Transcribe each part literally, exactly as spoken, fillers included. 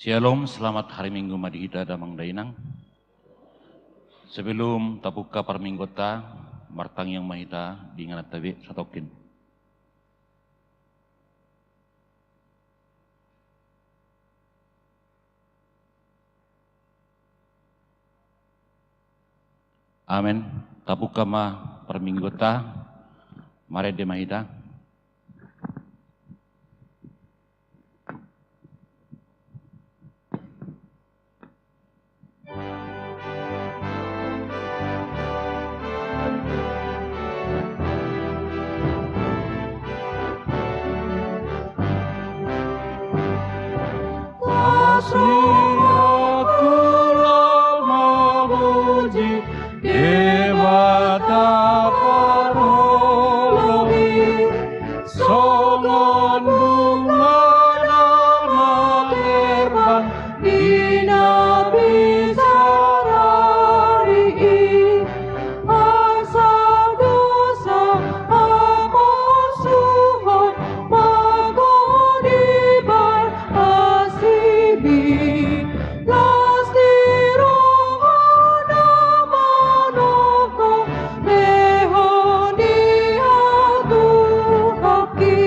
Syalom, selamat hari Minggu ma di hita damang dainang. Sebelum tapungka parmingguonta, martangiang ma hita di ingananta be satongkin. Amen. Tapungka ma parmingguonta, marende ma hita. Las ni rohangku laho mamuji Debata parholong i, songon bunga na markembang di na pinsar ari i. Asa dosa haporsuhon, mangodibar hasibi, las ni roha na manongko, lehon ia tu hami.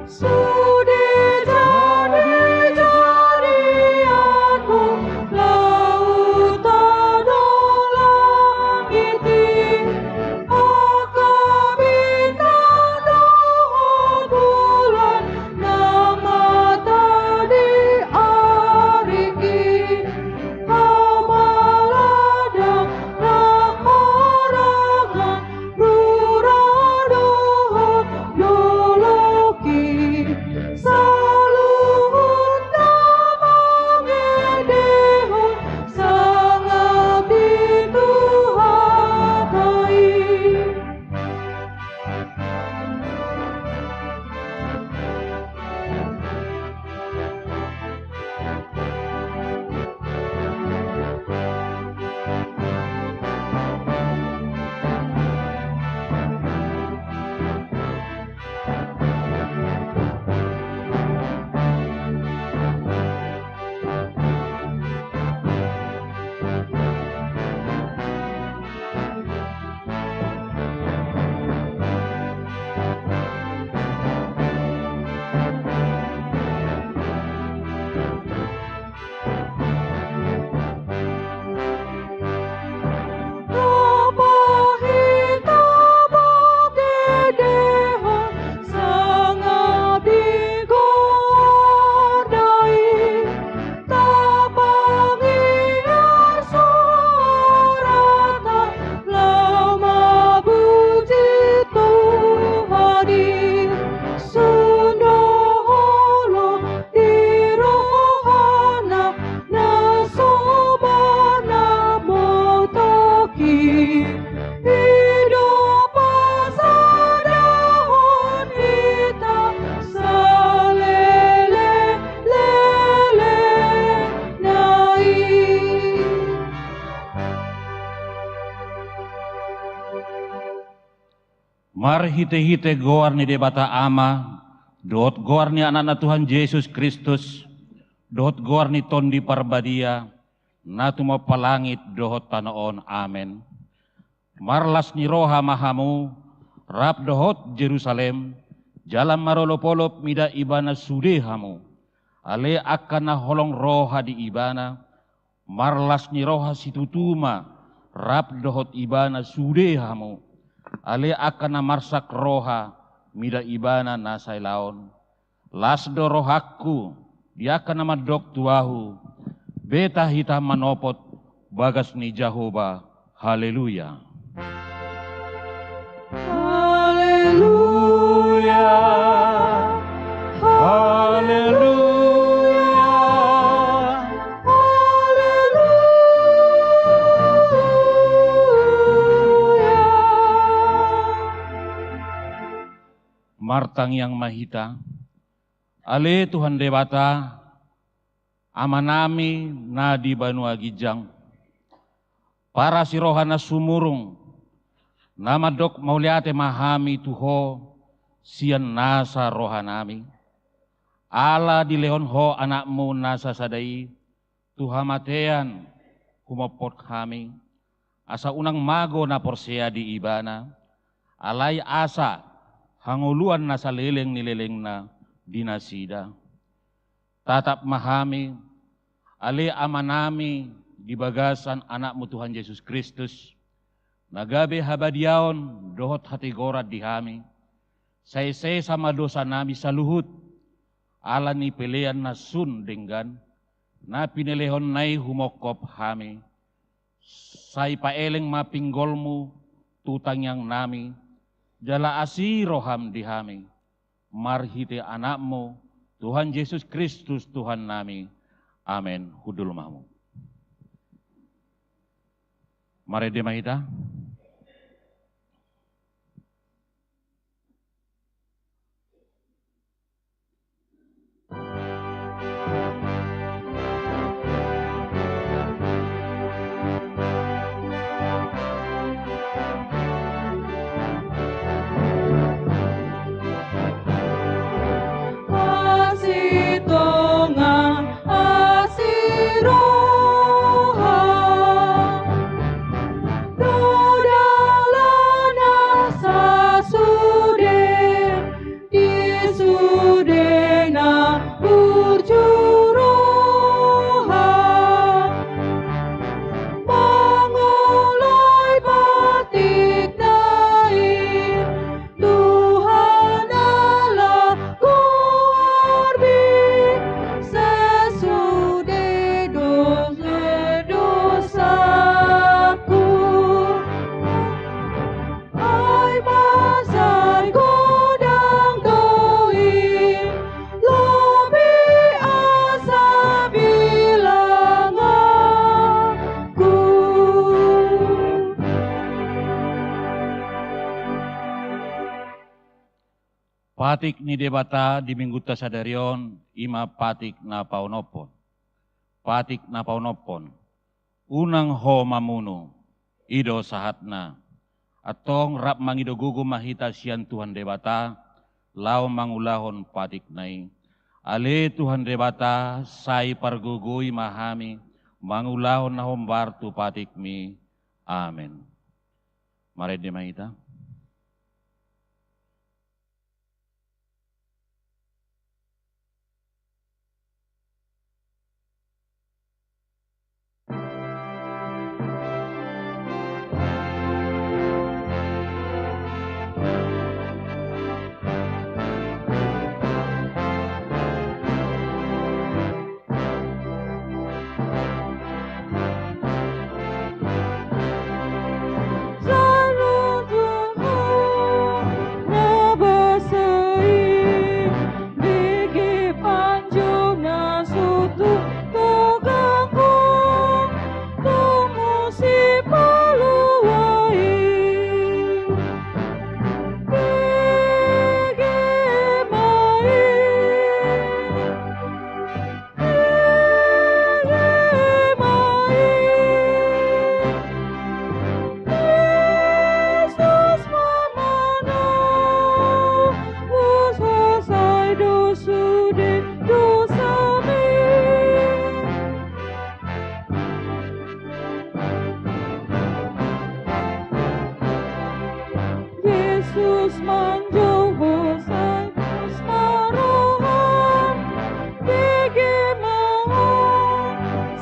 Sude jadi-jadianmu, lautan dohot langit i, angka bintang dohot bulan, na mata di ari i. Hamaladan, na harangan, rura dohot dolok i, saluhutna mangendehon sangap i tu hata i. Sangap i gondang i, tapangiar suaranta, laho mamuji Tuhan i. Sun do holong di rohana, na so bona motongki, i do pasadahon hita saleleng-lelengna i. Marhite-hite goar ni Debata Ama, dohot goar ni Anakna Tuhan Jesus Kristus, dohot goar ni Tondi Parbadia, na tumompa langit dohot tano on. Amen. Marlas ni roha ma hamu, rap dohot Jerusalem, jala marolop-olop mida ibana sude hamu. Ale angka na holong roha di ibana, marlas ni roha situtu ma, rap dohot ibana sude hamu. Ale angka na marsak roha mida ibana na sailaon. Las do rohangku di angka na mandok tu ahu, beta hita manopot bagas ni Jahowa. Haleluya. Haleluya. Haleluya. Haleluya. Martangiang ma hita. Ale Tuhan Debata, Amanami na di banua ginjang, parasi roha na sumurung, Na mandok mauliate ma hami tu Ho sian nasa rohanami, ala dilehon Ho AnakMu na sasada i tu hamatean humophot hami, asa unang mago na porsea di Ibana, alai asa hangoluan na saleleng ni lelengna di nasida. Tatap ma hami, ale Amanami, di bagasan AnakMu Tuhan Jesus Kristus, na gabe habadiaon dohot hatigoran di hami. Sai sesa ma dosanami saluhut, ala ni pelean na sun denggan, na pinelehonNa i humophop hami. Sai paeleng ma pinggolMu tu tangiangnami, jala asi rohaM di hami, marhite AnakMu, Tuhan Jesus Kristus Tuhannami. Amen. Hundul ma hamu. Marende ma hita. Asi tonga, asi roha, do dalan na sasude, di sudena burju roha, mangoloi patikna i, Tuhan Allah gorbi, sesude dosa-dosaku. Ai masa godang do i, lobi asa bilang aku. Patik ni Debata di Minggunta sadari on, i ma patik na paonomhon. Patik na paonomhon. Unang ho mamunu, i do sahatna. Antong rap mangido gogo ma hita sian Tuhan Debata, laho mangulahon patikna i. Ale Tuhan Debata, sai pargogoi ma hami, mangulahon na hombar tu patikmi. Amen. Marende ma hita. Jesus manjou hosana, maroha bege ma ho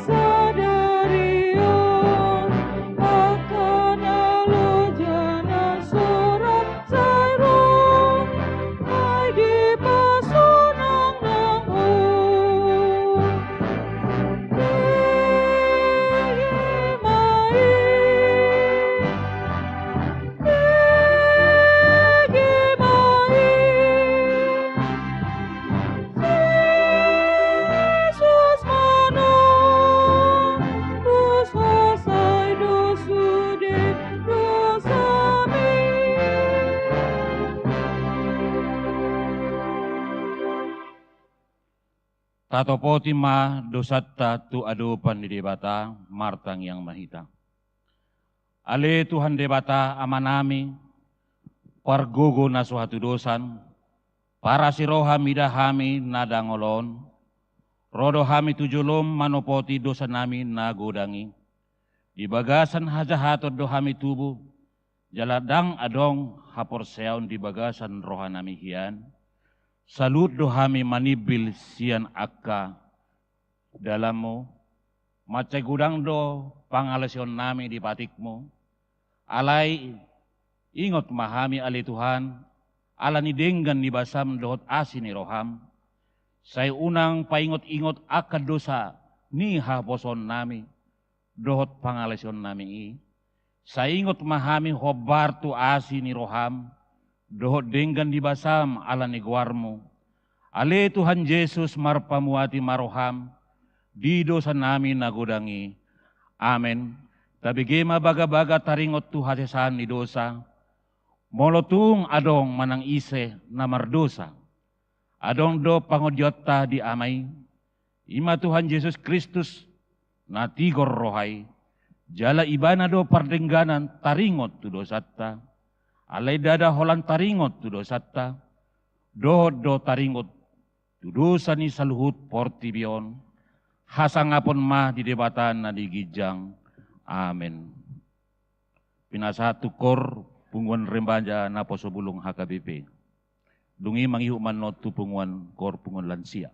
sadari on, angka na loja na sorat sai ro, ai dipasonang nang ho. Tatopoti ma dosanta tu adopan ni Debata, martangiang ma hita. Ale Tuhan Debata Amanami, pargogo na so hatudosan, parasi roha mida hami na dangol on, ro do hami tu jolom manopoti dosanami na godang i. Di bagasan hajahaton do hami tubu, jala ndang adong haporseaon di bagasan rohanami hian. Saluhut do hami manimbil sian angka dalanmu, mansai godang do pangalaosionnami di patikmu. Alai ingot ma hami ale Tuhan, ala ni denggan ni basam dohot asi ni roham. Sai unang paingot-ingot angka dosa ni haposoonnami dohot pangalaosionnami i. Sai ingot ma hami hombar tu asi ni roham dohot denggan ni basam ala ni goarmu. Ale Tuhan Jesus, marpamuati ma roham di dosanami na godang i. Amen. Tabege ma bagabaga taringot tu hasesaan ni dosa. Molo tung adong manang ise na mardosa, adong do pangodionta di Ama i, i ma Tuhan Jesus Kristus, na tigor roha i. Jala Ibana do pardengganan taringot tu dosanta. Alai ndada holan taringot tu dosanta, dohot do taringot tu dosa ni saluhut portibi on. Hasangapon ma di Debata na di ginjang. Amen. Pinasahat tu koor punguan remaja naposo bulung H K B P. Dung i mangihut ma annon tu punguan koor, punguan lansia.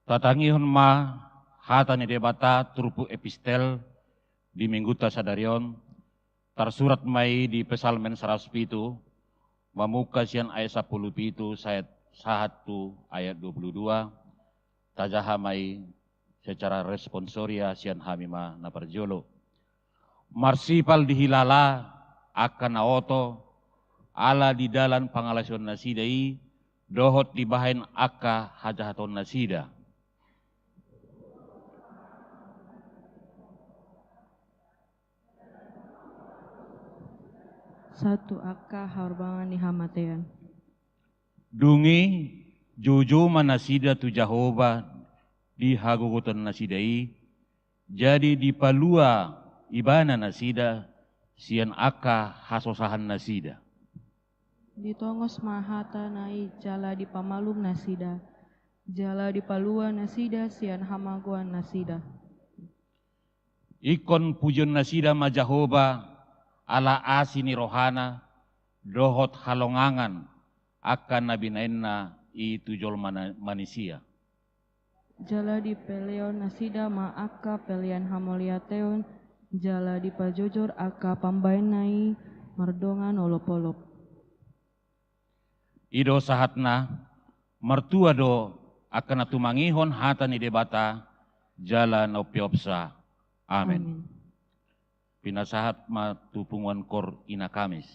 Tatangihon ma hata ni Debata turpuk epistel di minggunta sadari on, tarsurat ma i di Psalmen saratus pitu, mamungka sian ayat sampulu pitu sahat, sahat tu ayat dua pulu dua, tajaha ma i secara responsoria sian hami ma na parjolo. Marsipal dihilala angka na oto, ala di dalan pangalaosion nasida i, dohot dibahen angka hajahaton nasida. Satu angka haorbangan ni hamatean. Dung i joujou ma nasida tu Jahowa di hagogoton nasida i, jadi dipalua ibana nasida sian angka hasosahan nasida. Ditongos ma hata na i jala dipamalum nasida, jala dipalua nasida sian hamagoan nasida. Ingkon pujion nasida ma Jahowa, ala asi ni rohana, dohot halongangan angka na binaenna i tu jolma na manisia. Jala dipeleon nasida ma angka pelean hamauliateon, jala dipajojor angka pambahenna i mardongan olopolop. I do sahatna, martua do angka na tumangihon hata ni Debata, jala na umpeopsa. Amen. Amen. Pinasahat ma tu punguan kor Ina Kamis.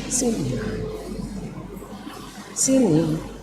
Sini. Sini.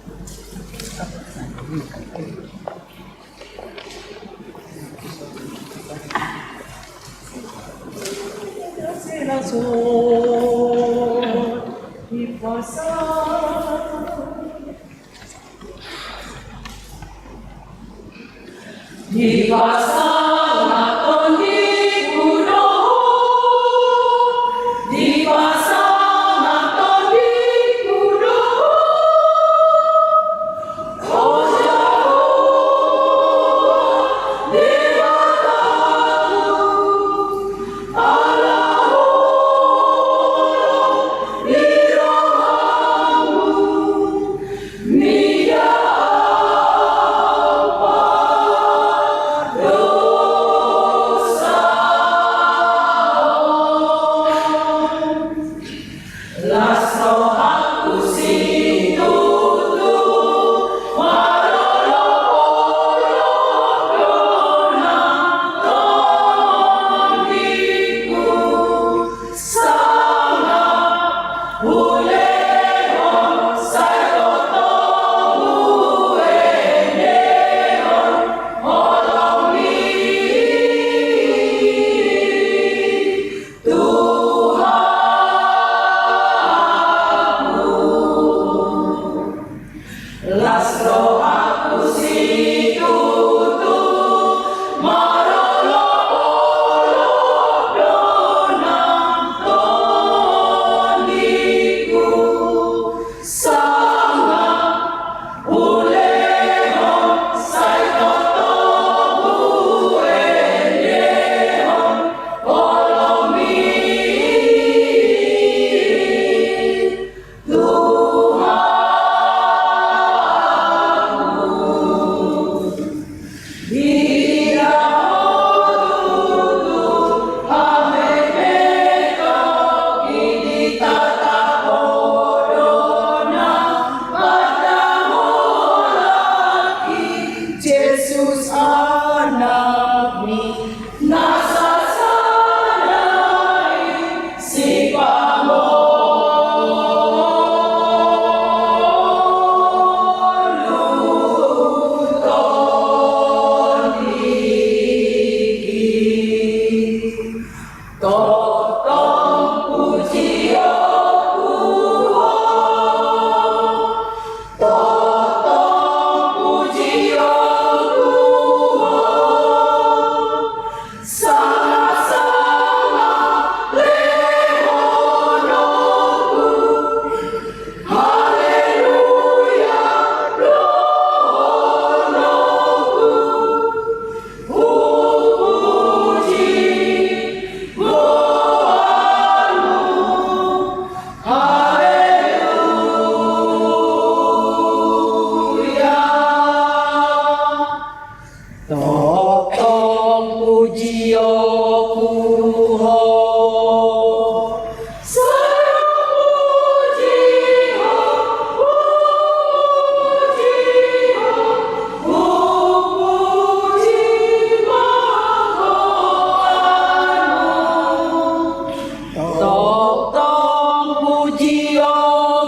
Puji Ho,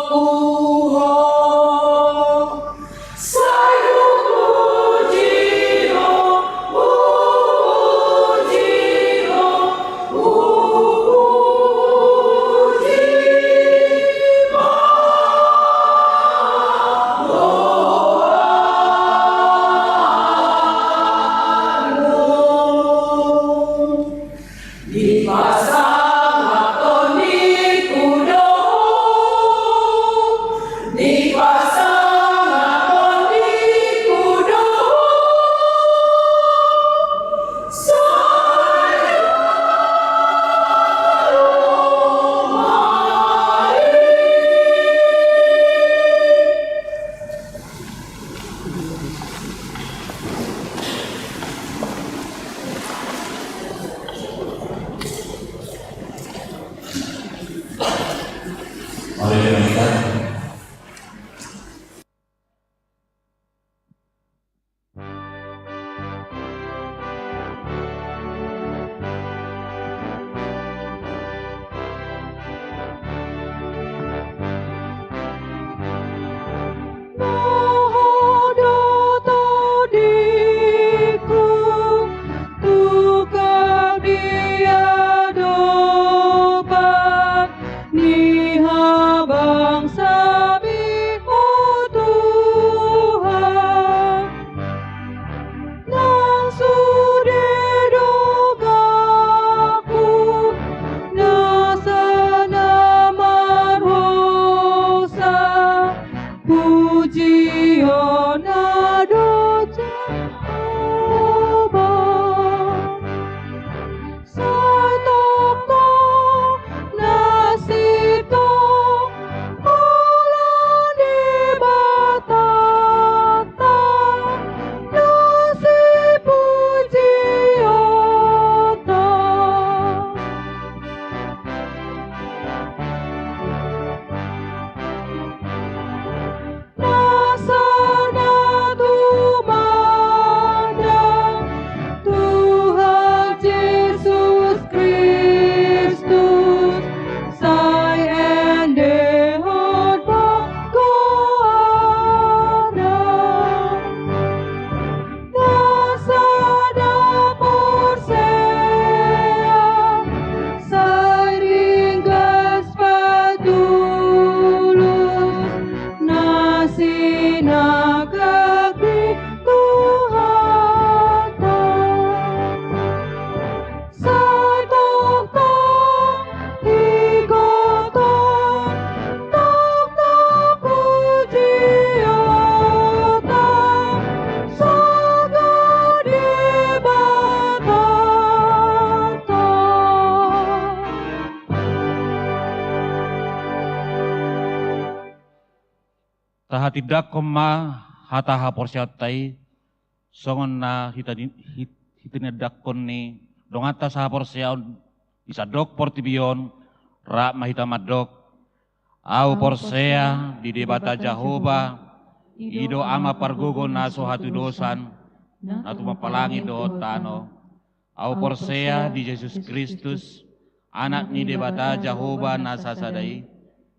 Ho, sai hupuji Ho, hupuji Ho, hupuji ma goarMu. Dipasangap tondiku do Ho, dipasangap tondiku do Ho, sai jalo ma i. Mari kita Na Ho do tondiku, tu Ho di adopan ni habangsaMi, o Tuhan. Nang sude donganku nasa na marhosa, pujionna do Jahowa. Sai tongtong na sintong holan Debatanta do sipujionta. Nasa na tumandang Tuhan Jesus Kristus, sai endehon ma goarna. Nasa na porsea, sai ringgas patulus, na sinangkap di Tuhanta. Sai tongtong igoton, tongtong pujionta, sahat Debatanta. Tahatindangkon ma hata haporseaonta i, songon na hita ni-, hit-, hitinindangkon ni donganta sahaporseaon di sandok portibi on, rap ma hita mandok: Ahu porsea di Debata Jahowa, i do Ama pargogo na so hatudosan, na tumampalangi dohot tano. Ahu porsea di Jesus Kristus, Anak ni Debata Jahowa na sasada i,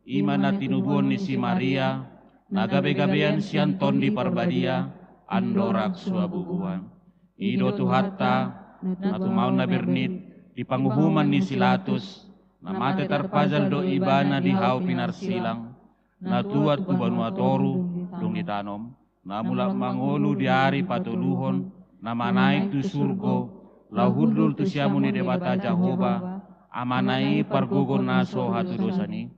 i ma na tinubuhon ni si Maria, na gabegabean sian Tondi Parbadia, andorang so habubuhan. I do Tuhanta, na tumaon na bernit di panguhuman ni si Latus, na mate tarpajal do Ibana di hau pinarsilang, na tuat tu banua toru, dung ditanom, na mulak mangolu di ari patoluhon, na manaek tu surgo, laho hundul tu siamun ni Debata Jahowa, Amana i pargogo na so hatudosan i,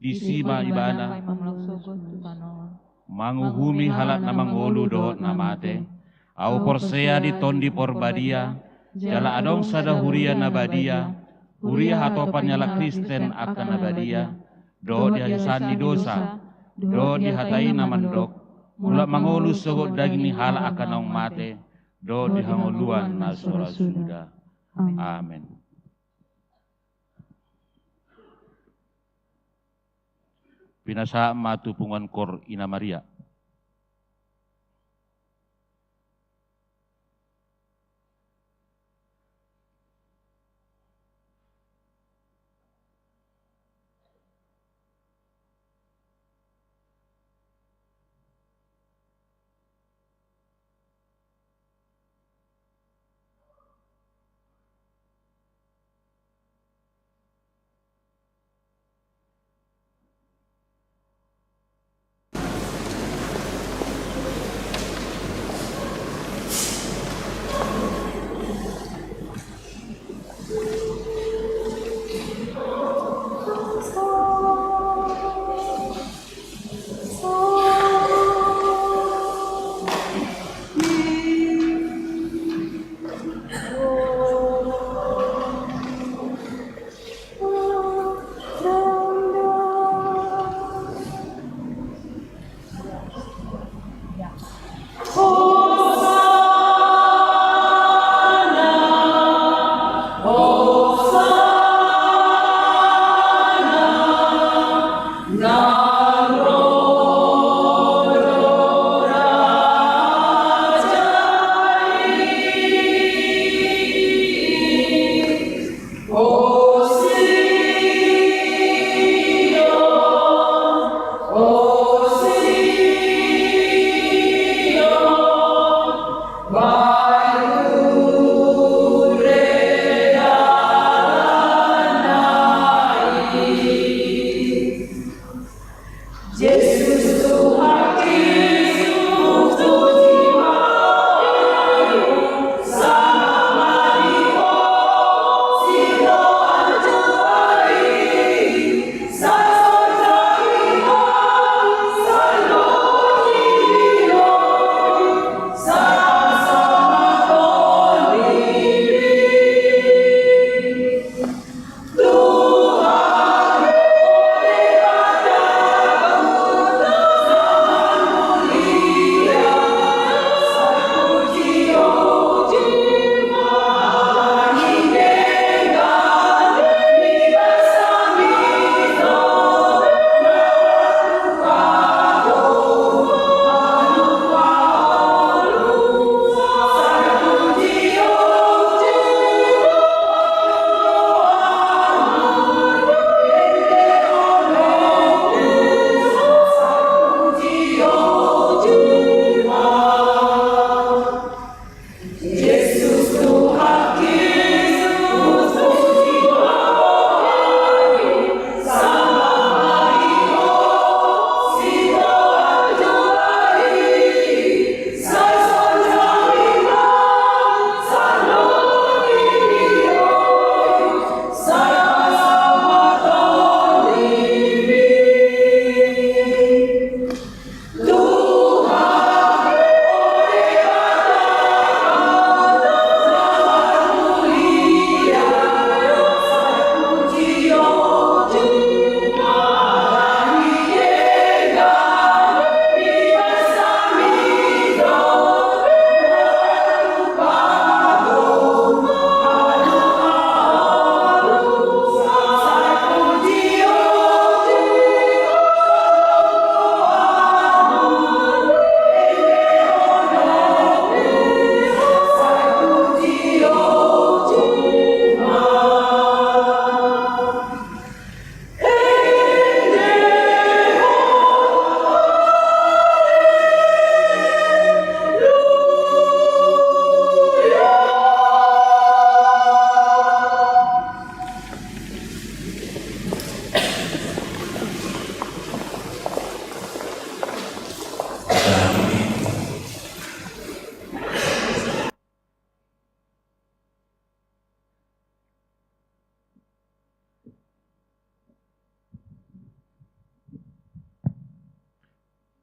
disi ma Ibana manguhumi halak na mangolu dohot na mate. Ahu porsea di Tondi Porbadia, jala adong sada huria na badia, huria hatopan ni halak Kristen angka na badia, dohot di hasesaan ni dosa, dohot di hata i na mandok, mulak mangolu sogot daging ni halak angka naung mate, dohot di hangoluan na so ra suda. Amen. Pinasahat ma tu punguan koor Ina Maria.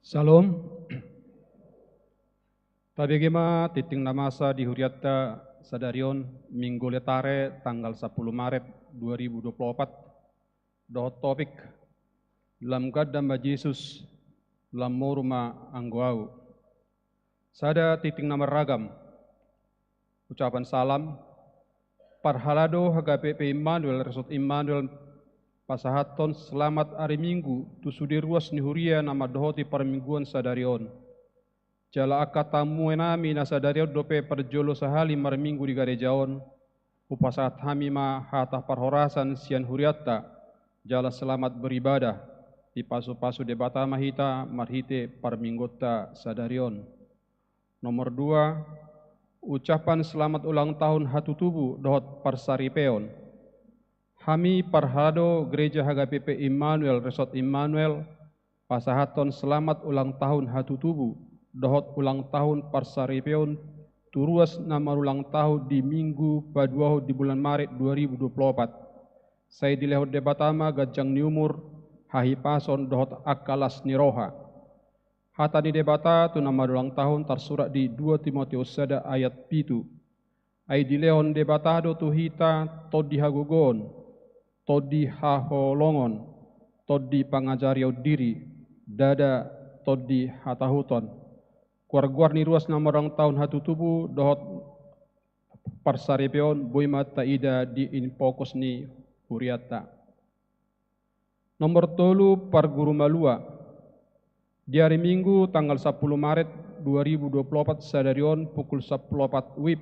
Syalom. Tabege ma tingting na masa di hurianta sadari on, Minggu Letare, tanggal sampulu Maret dua ribu dua puluh opat, dohot topik: Lam ganda ma Jesus, lam moru ma anggo ahu. Sada tingting na marragam. Ucapan salam. Parhalado H K P P Immanuel Resort Immanuel pasahathon selamat ari Minggu tu sude ruas ni huria na mandohoti parmingguan sadari on. Jala angka tamuenami na sadari on dope parjolo sahali marminggu di gareja on, hupasahat hami ma hata parhorasan sian hurianta, jala selamat beribadah. Dipasupasu Debata ma hita marhite parmingguanta sadari on. Nomor dua, ucapan selamat ulang tahun hatutubu dohot parsaripeon. Hami parhalado Gereja H K P P Immanuel Resort Immanuel pasahathon selamat ulang tahun hatutubu dohot ulang tahun parsaripeon tu ruas na marulang tahun di Minggu paduahon di bulan Maret dua ribu dua puluh opat. Sai dilehon Debata ma ganjang ni umur, hahipason dohot angka las ni roha. Hata ni Debata tu na marulang tahun tarsurat di dua Timoteus sada ayat pitu. Ai dilehon Debata do tu hita tondi hagogoon, tondi haholongon, tondi pangajarion diri, ndada tondi hatahuton. Goargoar ni ruas na marulang tahun hatutubu dohot parsaripeon boi ma taida di infokus ni hurianta. Nomor tolu, parguru malua. Di ari Minggu tanggal sampulu Maret dua ribu dua puluh opat sadari on pukul sampulu opat wib,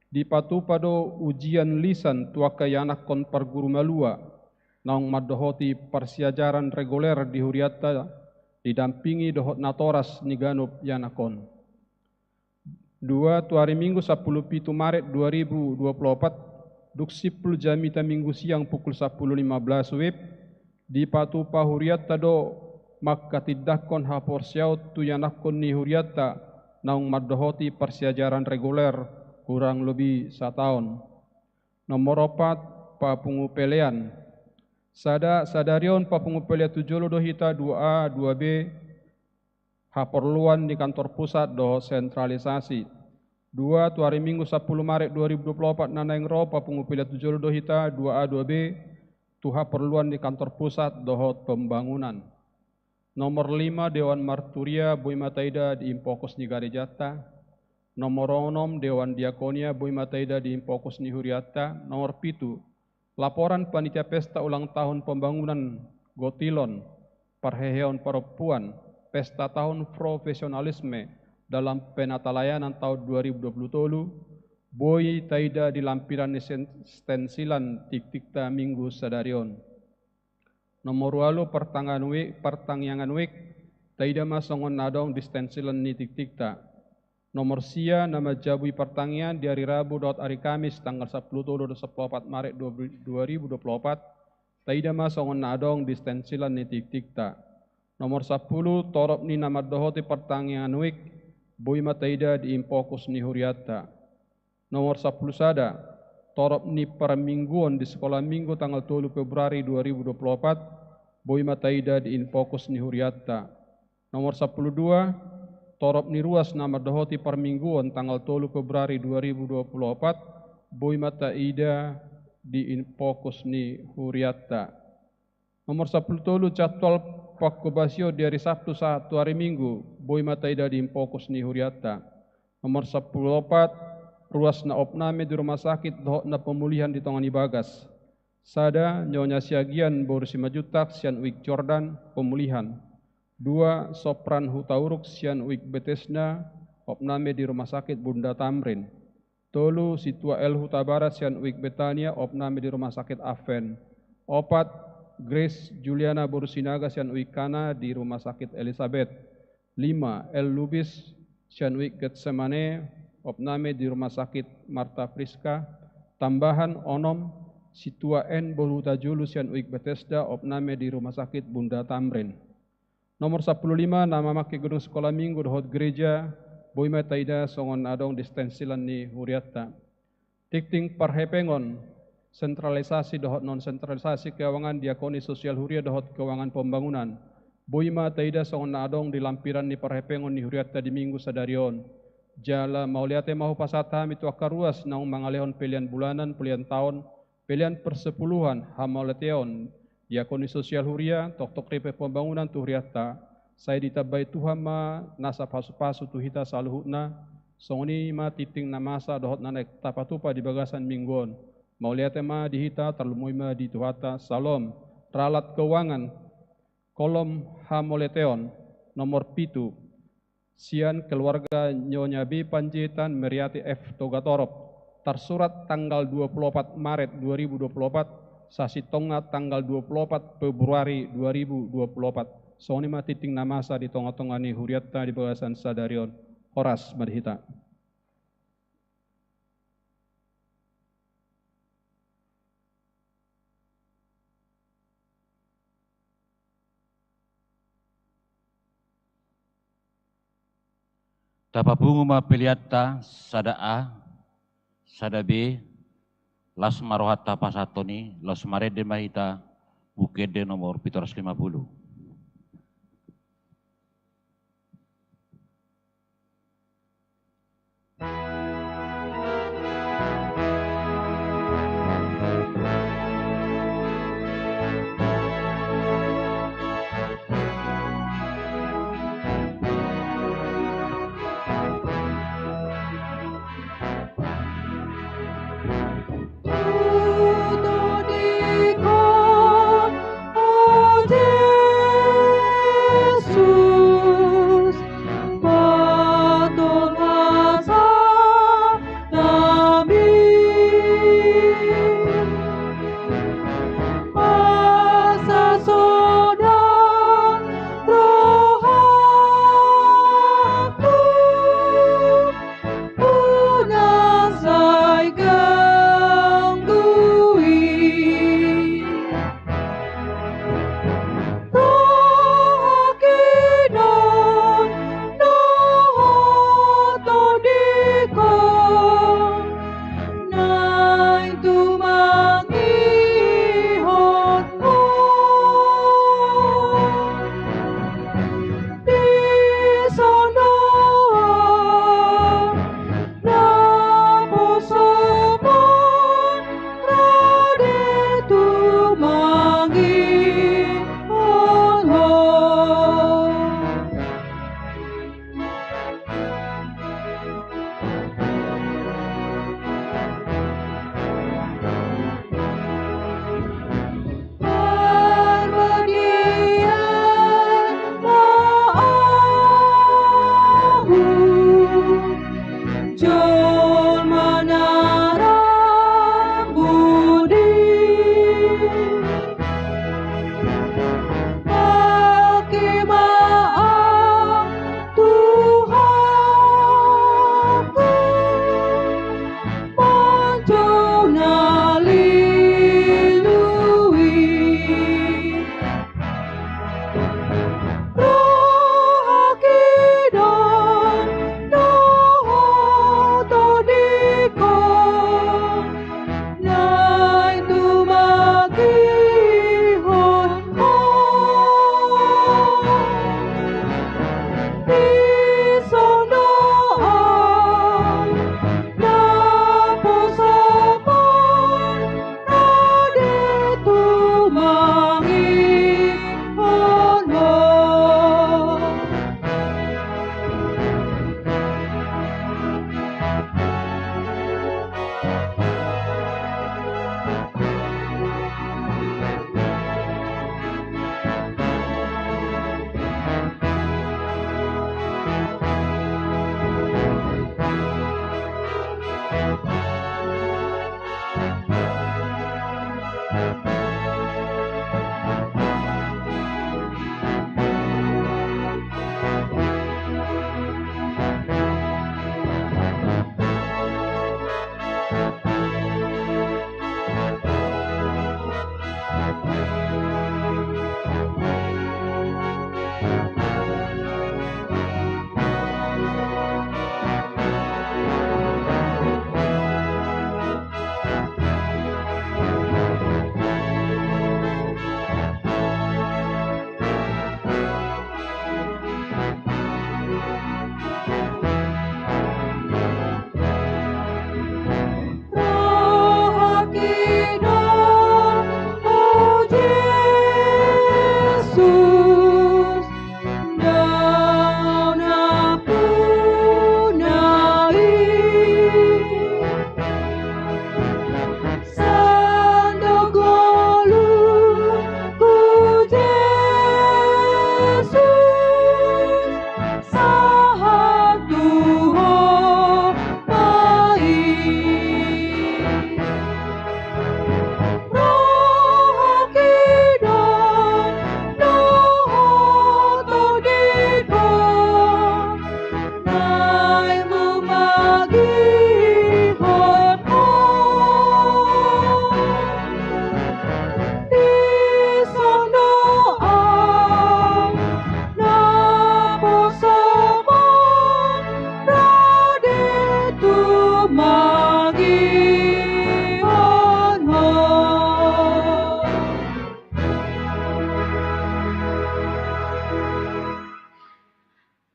dipatupa do ujian lisan tu angka ianakhon parguru malua naung mandohoti parsiajaran reguler di hurianta, didampingi dohot natoras ni ganup ianakhon. Dua, tu ari Minggu sampulu pitu Maret dua ribu dua puluh opat, dung simpul jamita Minggu siang pukul sampulu lima belas wib, dipatupa hurianta do mangkatindangkon haporseaon tu ianakhon ni hurianta naung mandohoti parsiajaran reguler hurang lobi sataon. Nomor opat, papungu pelean. Sada, sadari on papungu pelean tu jolo do hita dua A, dua B, haporluan ni kantor pusat dohot sentralisasi. Dua, tu ari Minggu sampulu Maret dua ribu dua puluh opat na naeng ro papungu pelean tu jolo do hita dua A, dua B, tu haporluan ni kantor pusat dohot pembangunan. Nomor lima, Dewan Marturia, boi ma taida di impokos ni garejanta. Nomor onom, Dewan Diakonia, boi ma taida di impokos ni hurianta. Nomor pitu, laporan panitia pesta ulang tahun pembangunan Gotilon, parheheon parompuan, pesta tahun profesionalisme dalam penatalayanan tahun dua ribu dua puluh tolu, boi taida di lampiran ni sen-, stensilan tiktikta Minggu sadari on. Nomor ualu, partangiangan wik, partangiangan wik, taida ma songon na adong di stensilan ni tiktikta. Nomor sia, na manjabui partangiangan di ari Rabu dohot ari Kamis tanggal sampulu tolu dohot sampulu opat Maret dua ribu dua puluh opat, taida ma songon na adong di stensilan ni tiktikta. Nomor sampulu, torop ni na mandohoti partangiangan wik, boi ma taida di impokos ni hurianta. Nomor sampulu sada, torop ni parmingguon di Sekolah Minggu tanggal tolu Februari dua ribu dua puluh opat, boi ma taida di impokos ni hurianta. Nomor sampulu dua, torop ni ruas na mandohoti parmingguon tanggal tolu Februari dua ribu dua puluh opat, boi ma taida di impokos ni hurianta. Nomor sampulu tolu, jadwal pangkobasion di ari Sabtu sahat tu ari Minggu, boi ma taida di impokos ni hurianta. Nomor sampulu opat, ruas na opname di rumah sakit dohot na pemulihan di tonga ni bagas. Sada, Nyonya Siagian boru Simanjuntak sian Wik Jordan, pemulihan. Dua, Sopran Hutauruk sian Wik Betesda, opname di rumah sakit Bunda Tamrin. Tolu, Situa L Hutabarat sian Wik Betania, opname di rumah sakit Advent. Opat, Grace Juliana boru Sinaga sian Wik Kana di rumah sakit Elizabeth. Lima, L Lubis sian Wik Getsemane, opname di rumah sakit Marta Friska. Tambahan, onom, Situa N boru Hutajulu sian Wik Betesda, opname di rumah sakit Bunda Tamrin. Nomor sampulu lima, na mamangke gedung Sekolah Minggu dohot gereja, boi ma taida songon na adong di stensilan ni hurianta. Tingting parhepengon, sentralisasi dohot non sentralisasi keuangan, diakoni, sosial huria dohot keuangan pembangunan, boi ma taida songon na adong di lampiran ni parhepengon ni hurianta di Minggu sadari on. Jala mauliate ma hupasahat hami tu angka ruas naung mangalehon pelean bulanan, pelean taon, pelean persepuluhan, hamauliateon, diakoni, sosial huria, toktok ripe pembangunan tu hurianta, sai ditambai Tuhan ma nasa pasupasu tu hita saluhutna. Songon i ma tingting na masa dohot na naeng tapatupa di bagasan Minggu on. Mauliate ma di hita, tarlumobi ma di Tuhanta. Salom. Ralat keuangan, kolom hamauliateon, nomor pitu, sian keluarga Nyonya B Panjaitan Meriati F Togatorop, tarsurat tanggal dua puluh opat Maret dua ribu dua puluh opat, sasintongna tanggal dua puluh opat Februari dua ribu dua puluh opat. Songon i ma tingting na masa di tongatonga ni hurianta di bagasan sadari on. Horas ma di hita. Tapapungu ma peleanta sada A, sada B, las ma rohanta pasahathon i, laos marende ma hita Buku Ende nomor pitu ratus lima puluh.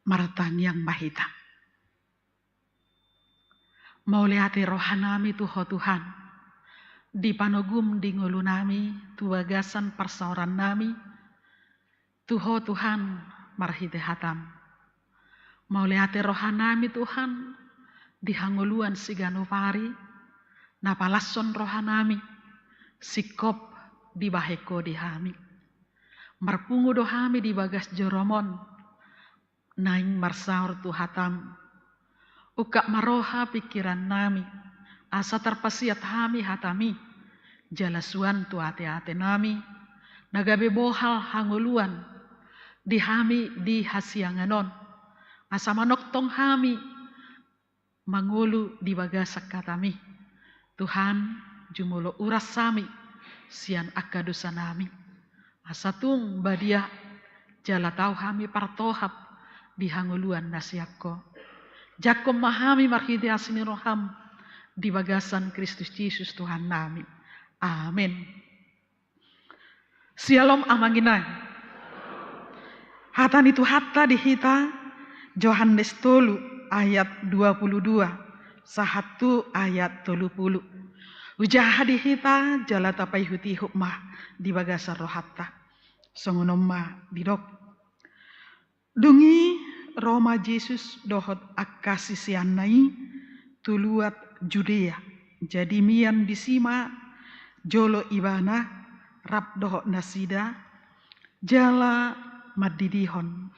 Martangiang ma hita. Mauliate rohanami tu Ho Tuhan, di panogum di ngolunami, tu bagasan parsaorannami, tu Ho Tuhan, marhite hataM. Mauliate rohanami Tuhan, di hangoluan siganup ari, na palashon rohanami, singkop dibahen Ho di hami. Marpungu do hami di bagas joroMon, naeng marsaor tu hataM. Ungkap ma roha pingkirannami, asa tarpasiat hami hataMi, jala suan tu ateatenami, na gabe bohal hangoluan di hami di hasiangan on, asa manongtong hami mangolu di bagasan hataMi. Tuhan, jumolo uras hami sian angka dosanami, asa tung badia jala tau hami partohap di hangoluan na sian Ho. Jangkon ma hami marhite asi ni rohaM di bagasan Kristus Jesus Tuhannami. Amen. Syalom, amang inang. Hata ni Tuhanta di hita, Johannes tolu ayat dua puluh dua sahat tu ayat tolu puluh. Hujaha di hita jala tapaihut-ihut ma di bagasan rohanta. Songon on ma didok. Dung i ro ma Jesus dohot angka siseanna i tu luat Judea. Jadi mian disi ma jolo Ibana rap dohot nasida jala mandidihon.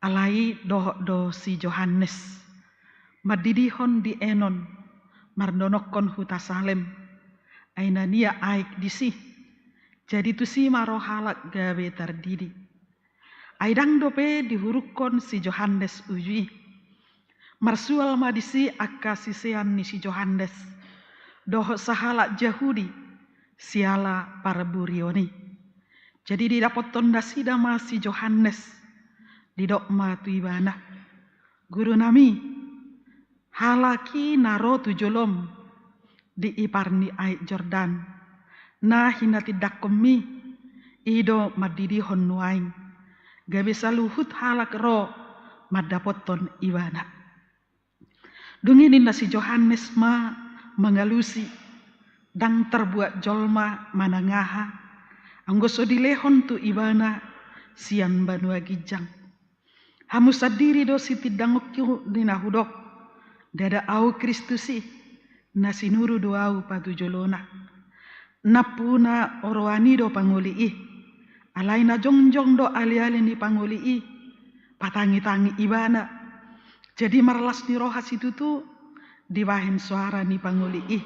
Alai dohot do si Johannes mandidihon di Enon, mardonokkon huta Salem. Ai na nian aek disi. Jadi tusi ma ro halak gabe tardidi. Ai ndang dope dihurukkon si Johannes uju i. Marsual ma disi angka sisean ni si Johannes dohot sahalak Jahudi siala parburion i. Jadi didapothon nasida ma si Johannes, didok ma tu ibana, "Gurunami, halak i na ro tu jolom di ipar ni aek Jordan, na hinatindangkonmi, i do mandidihon nuaeng, gabe saluhut halak ro mandapothon ibana." Dung i ninna si Johannes ma mangalusi, "Ndang tarbuat jolma manang aha, anggo so dilehon tu ibana sian banua ginjang. Hamu sandiri do sitindangonku di na hudok, ndada ahu Kristus i, na sinuru do ahu patujolona. Nampuna oroan i do pangoli i, alai na jongjong do aliali ni pangoli i, patangitangi ibana. Jadi marlas ni roha situtu dibahen soara ni pangoli i.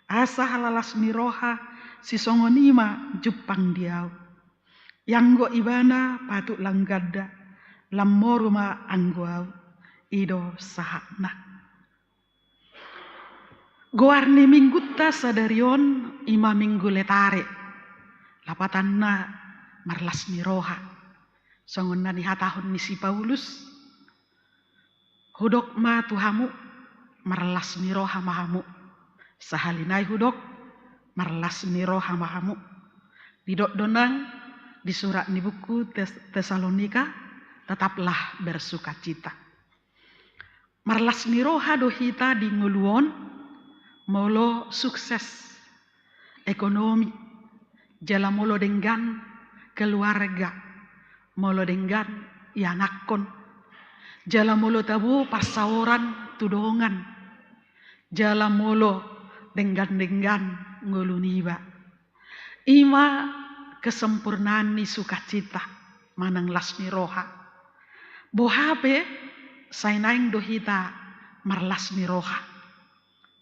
Asa halalas ni roha sisongon i ma jumpang di ahu. Ianggo ibana patut lam ganda, lam moru ma anggo ahu." I do sahatna. Goar ni minggunta sadari on i ma Minggu Letare, lapatanna marlas ni roha. Songon na nihatahon ni si Paulus, "Hudok ma tu hamu, marlas ni roha ma hamu. Sahali nai hudok, marlas ni roha ma hamu." Didok do nang di surat ni buku Tes-, Tesalonika, "Tetaplah bersukacita." Marlas ni roha do hita di ngolu on, molo sukses ekonomi, jala molo denggan keluarga, molo denggan ianakhon, jala molo tabo parsaoran tu dongan, jala molo denggan-denggan ngolu niba. I ma kesempurnaan ni sukacita manang las ni roha. Boha pe sai naeng do hita marlas ni roha.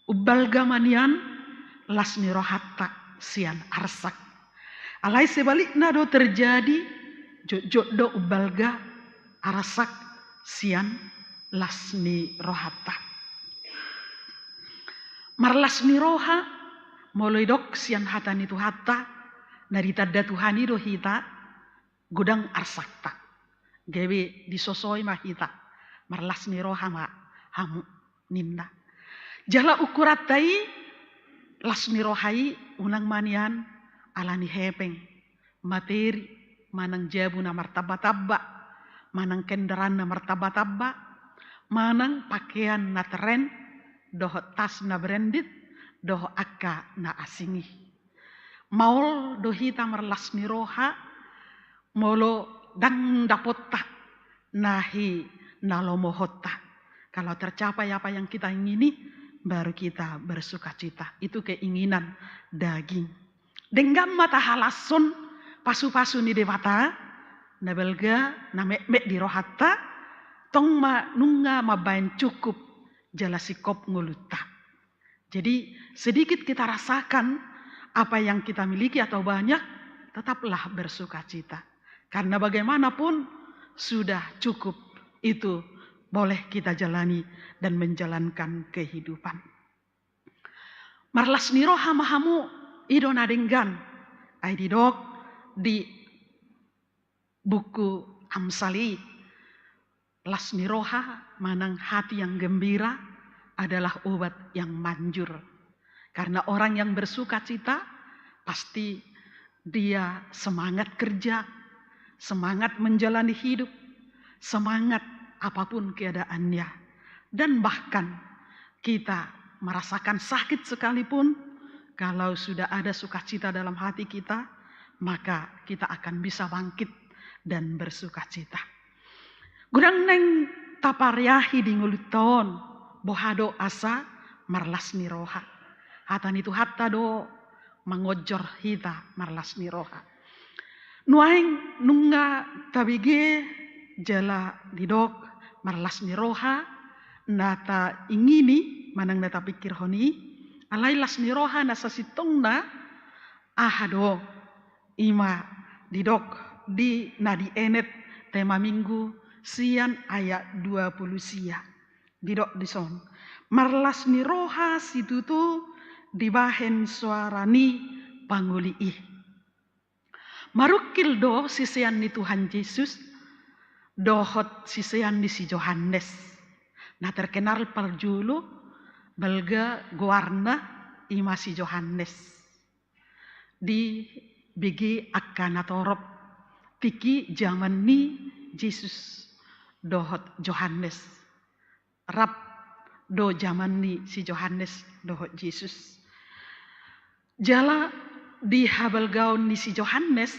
Umbalga ma nian las ni rohanta sian arsak. Alai sebalikna do terjadi, jotjot do umbalga arsak sian las ni rohanta. Marlas ni roha, molo didok sian hata ni Tuhanta, na ditanda Tuhan i do hita, godang arsakta. Gabe disosoi ma hita, marlas ni roha ma hamu ninna. Jala ukuranta i, las ni roha i unang ma nian ala ni hepeng, materi, manang jabu na martambatamba, manang kendaraan na martamba-tamba, manang pakean na teren, dohot tas na branded, dohot angka na asing i. Maol do hita marlas ni roha, molo ndang dapotta na hinalohonta. Kalau tercapai apa yang kita ingini, baru kita bersukacita. Itu keinginan daging. Denggan ma tahalashon pasu-pasu ni Debata, na balga, na metmet di rohanta, tong ma nunga mambahen cukup jala singkop ngolunta. Jadi, sedikit kita rasakan apa yang kita miliki atau banyak, tetaplah bersukacita. Karena bagaimanapun sudah cukup itu boleh kita jalani dan menjalankan kehidupan. Marlas ni roha ma hamu, i do na denggan. Ai didok di buku Amsal i, las ni roha manang hati yang gembira adalah obat yang manjur. Karena orang yang bersukacita pasti dia semangat kerja, semangat menjalani hidup, semangat apapun keadaannya. Dan bahkan kita merasakan sakit sekalipun, kalau sudah ada sukacita dalam hati kita, maka kita akan bisa bangkit dan bersukacita. Godang naeng tapariahi di ngolunta on, boha do asa marlas ni roha. Hata ni Tuhanta do mangonjor hita marlas ni roha. Nuaeng nunga tabege jala didok marlas ni roha, na taingini manang na tapingkirhon i, alai las ni roha na sasintongna aha do, i ma didok di na dienet tema Minggu sian ayat dua pulu sia. Didok dison, marlas ni roha situtu dibahen soara ni pangoli i. Marungkil do sisean ni Tuhan Jesus dohot sisean ni si Johannes. Na terkenal parjolo balga goarna, i ma si Johannes. Dibege angka na torop tingki jaman ni Jesus dohot Johannes. Rap do jaman ni si Johannes dohot Jesus. Jala di habalgaon ni si Johannes,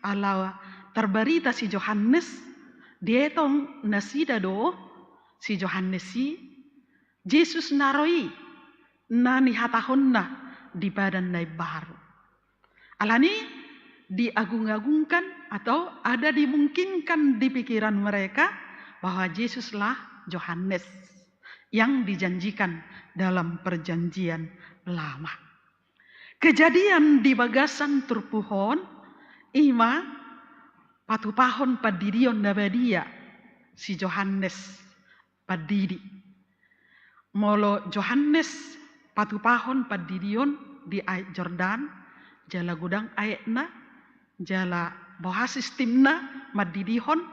ala tarbarita si Johannes, dietong nasida do si Johannes i Jesus na ro i, na nihatahonna di Padan na Imbaru. Alani diagung-agungkan atau ada dimungkinkan di pikiran mereka bahwa Jesuslah Johannes yang dijanjikan dalam Perjanjian Lama. Kejadian di bagasan turpuk on, i ma patupahon pandidion na badia si Johannes Pandidi. Molo Johannes patupahon pandidion di Aek Jordan, jala godang aekna, jala boha sistimna mandidihon,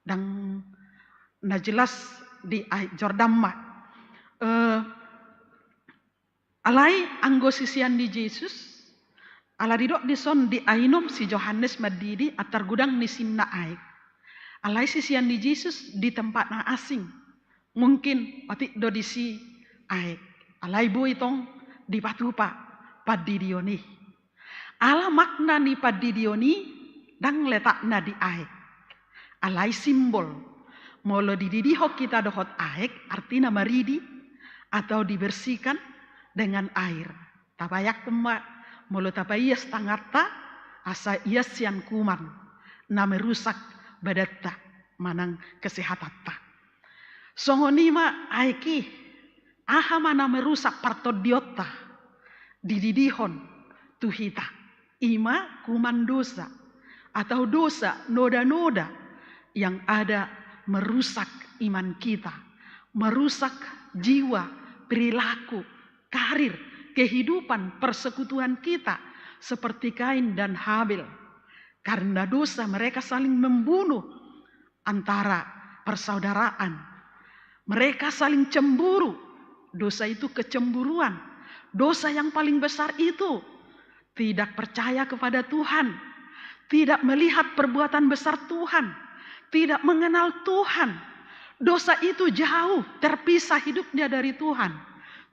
ndang na jelas di Aek Jordan ma. Eh, Alai anggo sisean ni Jesus, ala didok dison diainum si Johannes Mandidi antar godang ni sinna aek. Alai sisean ni Jesus di tempat na asing. Mungkin otik do disi aek. Alai boi tong dipatupa pandidion i. Ala makna ni pandidion i ndang letakna di aek. Alai simbol. Molo dididihon hita dohot aek, artina maridi atau dibersihkan dengan air. Tabayangkon ma, molo tapaias tanganta, asa ias sian kuman na merusak badanta manang kesehatanta. Songon i ma aek i, aha ma na merusak partondionta, dididihon tu hita, i ma kuman dosa, atau dosa noda-noda yang ada merusak iman kita, merusak jiwa, perilaku, karir, kehidupan, persekutuan kita, seperti Kain dan Habel. Karena dosa mereka saling membunuh antara persaudaraan. Mereka saling cemburu. Dosa itu kecemburuan. Dosa yang paling besar itu tidak percaya kepada Tuhan, tidak melihat perbuatan besar Tuhan, Tidak mengenal Tuhan. Dosa itu jauh, terpisah hidupnya dari Tuhan.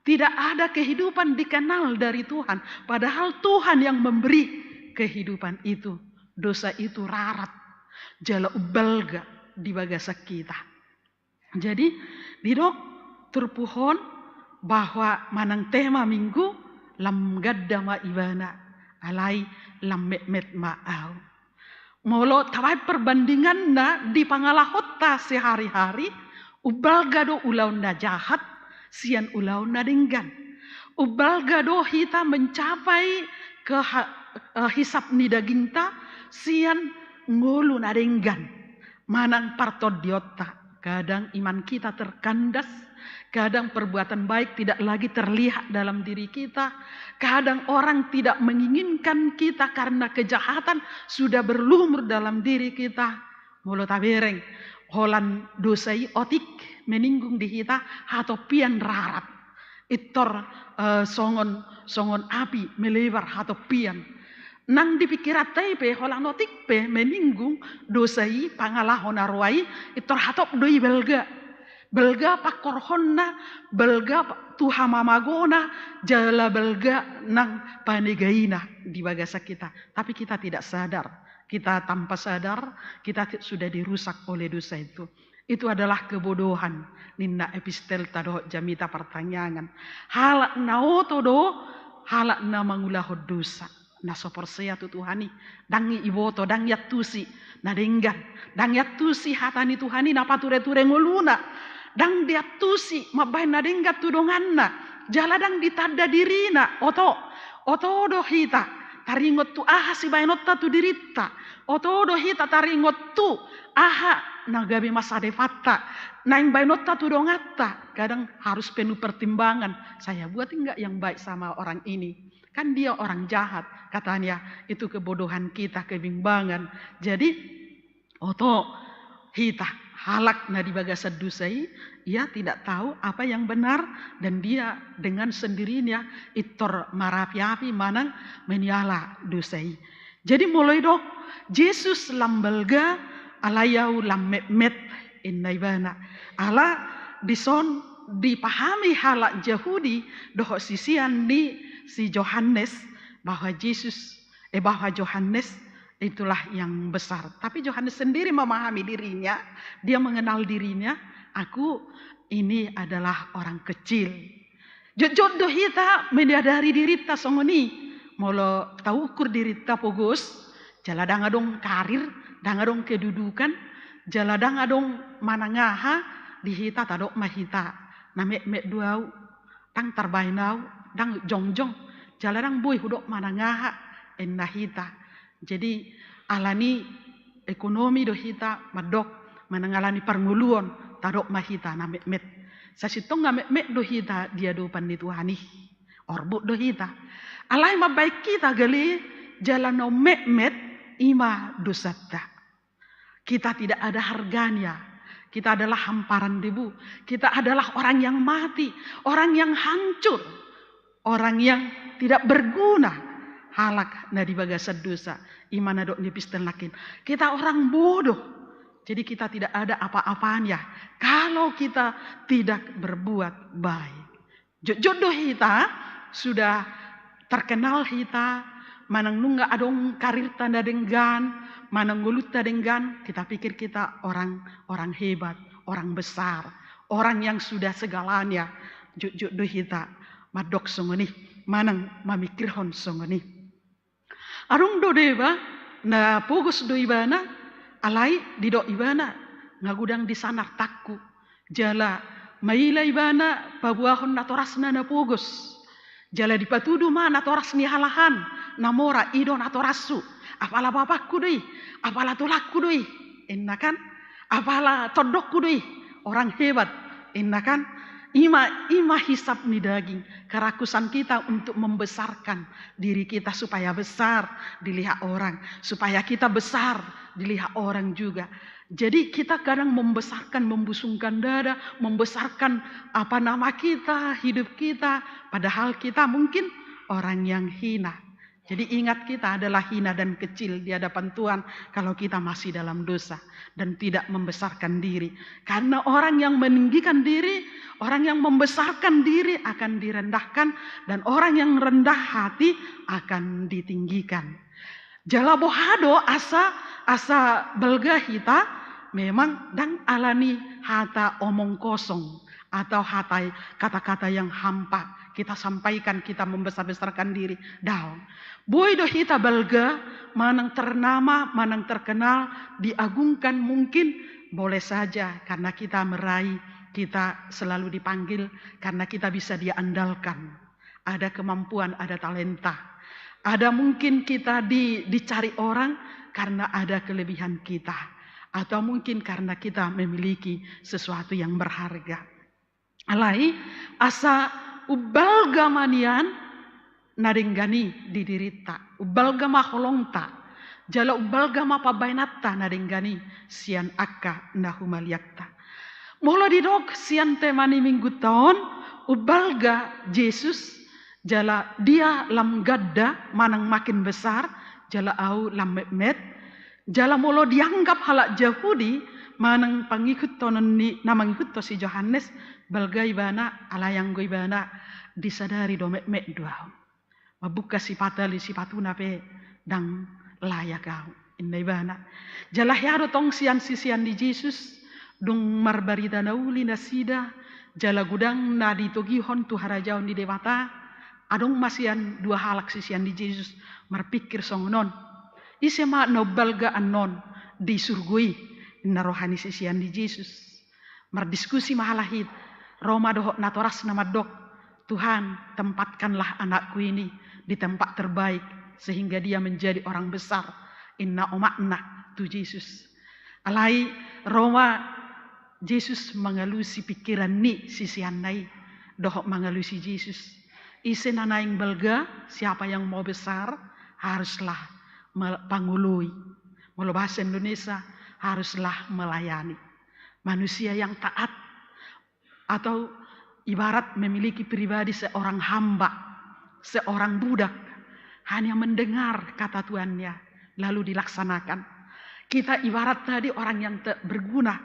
Tidak ada kehidupan dikenal dari Tuhan. Padahal Tuhan yang memberi kehidupan itu. Dosa itu rarat. Jala umbalga di bagasan kita. Jadi, didok turpuk on bahwa manang tema Minggu, lam ganda ma ibana, alai lam metmet ma ahu. Molo tabaen perbandinganna di pangalahonta sehari-hari, umbalga do ulaon na jahat sian ulaon na denggan. Umbalga do hita mencapai keha-, eh, hisap ni dagingta sian ngolu na denggan. Manang partondionta, kadang iman kita terkandas, kadang perbuatan baik tidak lagi terlihat dalam diri kita, kadang orang tidak menginginkan kita karena kejahatan sudah berlumur dalam diri kita. Molo tabereng, holan dosa i otik meninggung di hita, hatompian rarat. Pintor, eh, songon, songon api melebar hatompian. Nang di pikiranta i pe, holan otik pe meninggung dosa i, pangalaho na roa i, pintor hatop do i balga. Balga pangkorhonna, balga pa-, tu hamamagona, jala balga nang panegaina di bagasan kita. Tapi kita tidak sadar. Kita tanpa sadar, kita ti-, sudah dirusak oleh dosa itu. Itu adalah kebodohan, ninna epistelta dohot jamita partangiangan. Halak na oto do halak na mangulahon dosa, na so porsea tu Tuhan i. Ndang i iboto, ndang iantusi na denggan, ndang iantusi hata ni Tuhan i na pature-ture ngoluna, ndang diantusi mambahen na denggan tu donganna, jala ndang ditanda dirina. Oto, oto do hita taringot tu aha sibahenonta tu dirinta. Oto do hita taringot tu aha na gabe masa depanta, naeng baenonta tu donganta. Kadang harus penuh pertimbangan. Saya buat enggak yang baik sama orang ini? Kan dia orang jahat, katanya. Itu kebodohan kita, kebimbangan. Jadi, oto hita, halak na di bagasan dosa i, ia tidak tahu apa yang benar, dan dia dengan sendirinya pintor marapi-api manang maniala dosa i. Jadi molo didok Jesus lam balga, alai ahu lam metmet, inna ibana. Ala dison dipahami halak Jahudi dohot sisean ni si Johannes bahwa Jesus, eh, bahwa Johannes itulah yang besar. Tapi Johannes sendiri memahami dirinya, dia mengenal dirinya, "Aku ini adalah orang kecil." Jotjot do hita menyadari dirinta songon i. Molo taukur dirinta pogos, jala ndang adong karir, ndang adong kedudukan, jala ndang adong manang aha, di hita tadok ma hita, "Na metmet do ahu, ndang tarbaen ahu, ndang jongjong, jala ndang boi hudok manang aha," inna hita. Jadi, ala ni ekonomi do hita mandok, manang ala ni parngoluon, tadok ma hita na metmet. Sasintongna metmet do hita di adopan ni Tuhan i. Orbuk do hita. Alai mambaen hita gale jala na metmet, i ma dosanta. Kita tidak ada harganya. Kita adalah hamparan debu. Kita adalah orang yang mati, orang yang hancur, orang yang tidak berguna. Halak na di bagasan dosa, i ma na dok ni epistel nangkin, kita orang bodoh. Jadi kita tidak ada apa-apanya kalau kita tidak berbuat baik. Jotjot do hita, sudah terkenal hita, manang nunga adong karirta na denggan, manang ngolunta denggan, kita pikir kita orang, orang hebat, orang besar, orang yang sudah segalanya. Jotjot do hita mandok songon i, manang mamikirhon songon i. Adong do deba na pogos do ibana, alai didok ibana, "Nga godang disan artangku." Jala maila ibana paboahon natorasna na pogos. Jala dipatudu ma natoras ni halak an, "Na mora, i do natorashu. Apala bapakku do i, apala tulangku do i," inna kan, "apala tondongku do i, orang hebat," inna kan. I ma, i ma hisap ni daging, kerakusan kita untuk membesarkan diri kita supaya besar dilihat orang, supaya kita besar dilihat orang juga. Jadi kita kadang membesarkan, membusungkan dada, membesarkan apa nama kita, hidup kita, padahal kita mungkin orang yang hina. Jadi ingat, kita adalah hina dan kecil di hadapan Tuhan kalau kita masih dalam dosa dan tidak membesarkan diri. Karena orang yang meninggikan diri, orang yang membesarkan diri akan direndahkan, dan orang yang rendah hati akan ditinggikan. Jala boha do asa, asa balga hita? Memang ndang alani hata omong kosong atau hata, kata-kata yang hampa kita sampaikan, kita membesar-besarkan diri. Daong. Boi do hita balga, manang ternama, manang terkenal, diagungkan mungkin, boleh saja, karena kita meraih, kita selalu dipanggil, karena kita bisa diandalkan. Ada kemampuan, ada talenta. Ada mungkin kita di, dicari orang karena ada kelebihan kita. Atau mungkin karena kita memiliki sesuatu yang berharga. Alai, asa umbalga ma nian na denggan i di dirinta, umbalga ma holongta, jala umbalga ma pambahenanta na denggan i sian angka na humaliangta. Molo didok sian tema ni minggunta on, umbalga Jesus, jala dia lam ganda manang makin besar, jala ahu lam metmet, jala molo dianggap halak Jahudi manang pangihuthon ni, na mangihuthon si Johannes, balga ibana, alai anggo ibana, disadari do metmet do ahu. Mambuka sipata li sipatuna pe ndang layak ahu, inna ibana. Jala hea do tong sian sisean ni Jesus, dung marbarita na uli nasida, jala godang na ditogihon tu harajaon ni Debata, adong ma sian dua halak sisean ni Jesus marpikir songon on. Ise ma na umbalga annon di surgo i, inna roha ni sisean ni Jesus. Mardiskusi ma halak i, ro ma dohot natorasna mandok, "Tuhan, tempatkanlah anakku ini di tempat terbaik, sehingga dia menjadi orang besar," inna omakna tu Jesus. Alai ro ma Jesus mangalusi pikiran ni siseanna i, dohot mangalusi Jesus. Ise na naeng balga, siapa yang mau besar, haruslah me-, pangoloi. Molo bahasa Indonesia, haruslah melayani. Manusia yang taat, atau ibarat memiliki pribadi seorang hamba, seorang budak, hanya mendengar kata tuannya, lalu dilaksanakan. Kita ibarat tadi orang yang te-, berguna,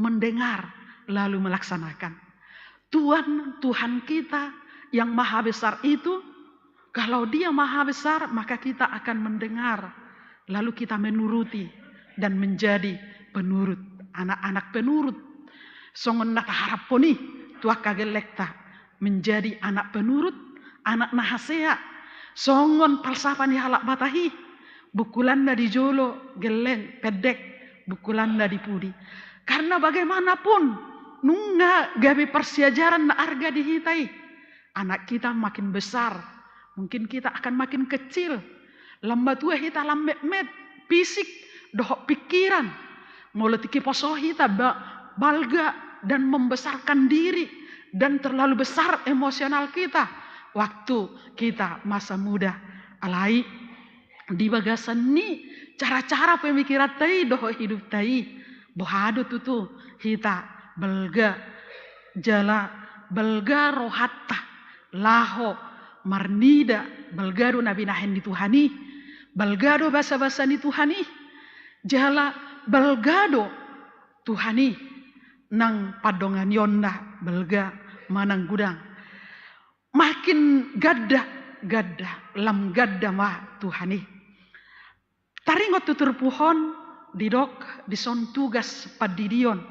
mendengar, lalu melaksanakan. Tuhan, Tuhan kita yang maha besar itu, kalau Dia maha besar, maka kita akan mendengar, lalu kita menuruti dan menjadi penurut, anak-anak penurut. Songon na taharaphon i tu angka gellengta, menjadi anak penurut, anak na hasea. Songon palsafa ni halak Batak i, bungkulanna di jolo gelleng, pendek, bungkulanna di pudi. Karena bagaimanapun, nunga gabe parsiajaran na arga di hita i. Anak kita makin besar, mungkin kita akan makin kecil. Lam matua hita lam metmet, fisik, dohot pikiran. Molo tingki poso hita ba-, balga dan membesarkan diri dan terlalu besar emosional kita waktu kita masa muda. Alai, di bagasan ni cara-cara pemikiranta i dohot hidupta i, boha do tutu hita balga, jala balga rohanta laho marnida, balga do na binahen ni Tuhan i, balga do basa-basa ni Tuhan i, jala balga do Tuhan i nang pandonganionna, balga manang godang. Makin ganda, ganda, lam ganda ma Tuhan i. Taringot tu turpuk on, didok dison tugas pandidion.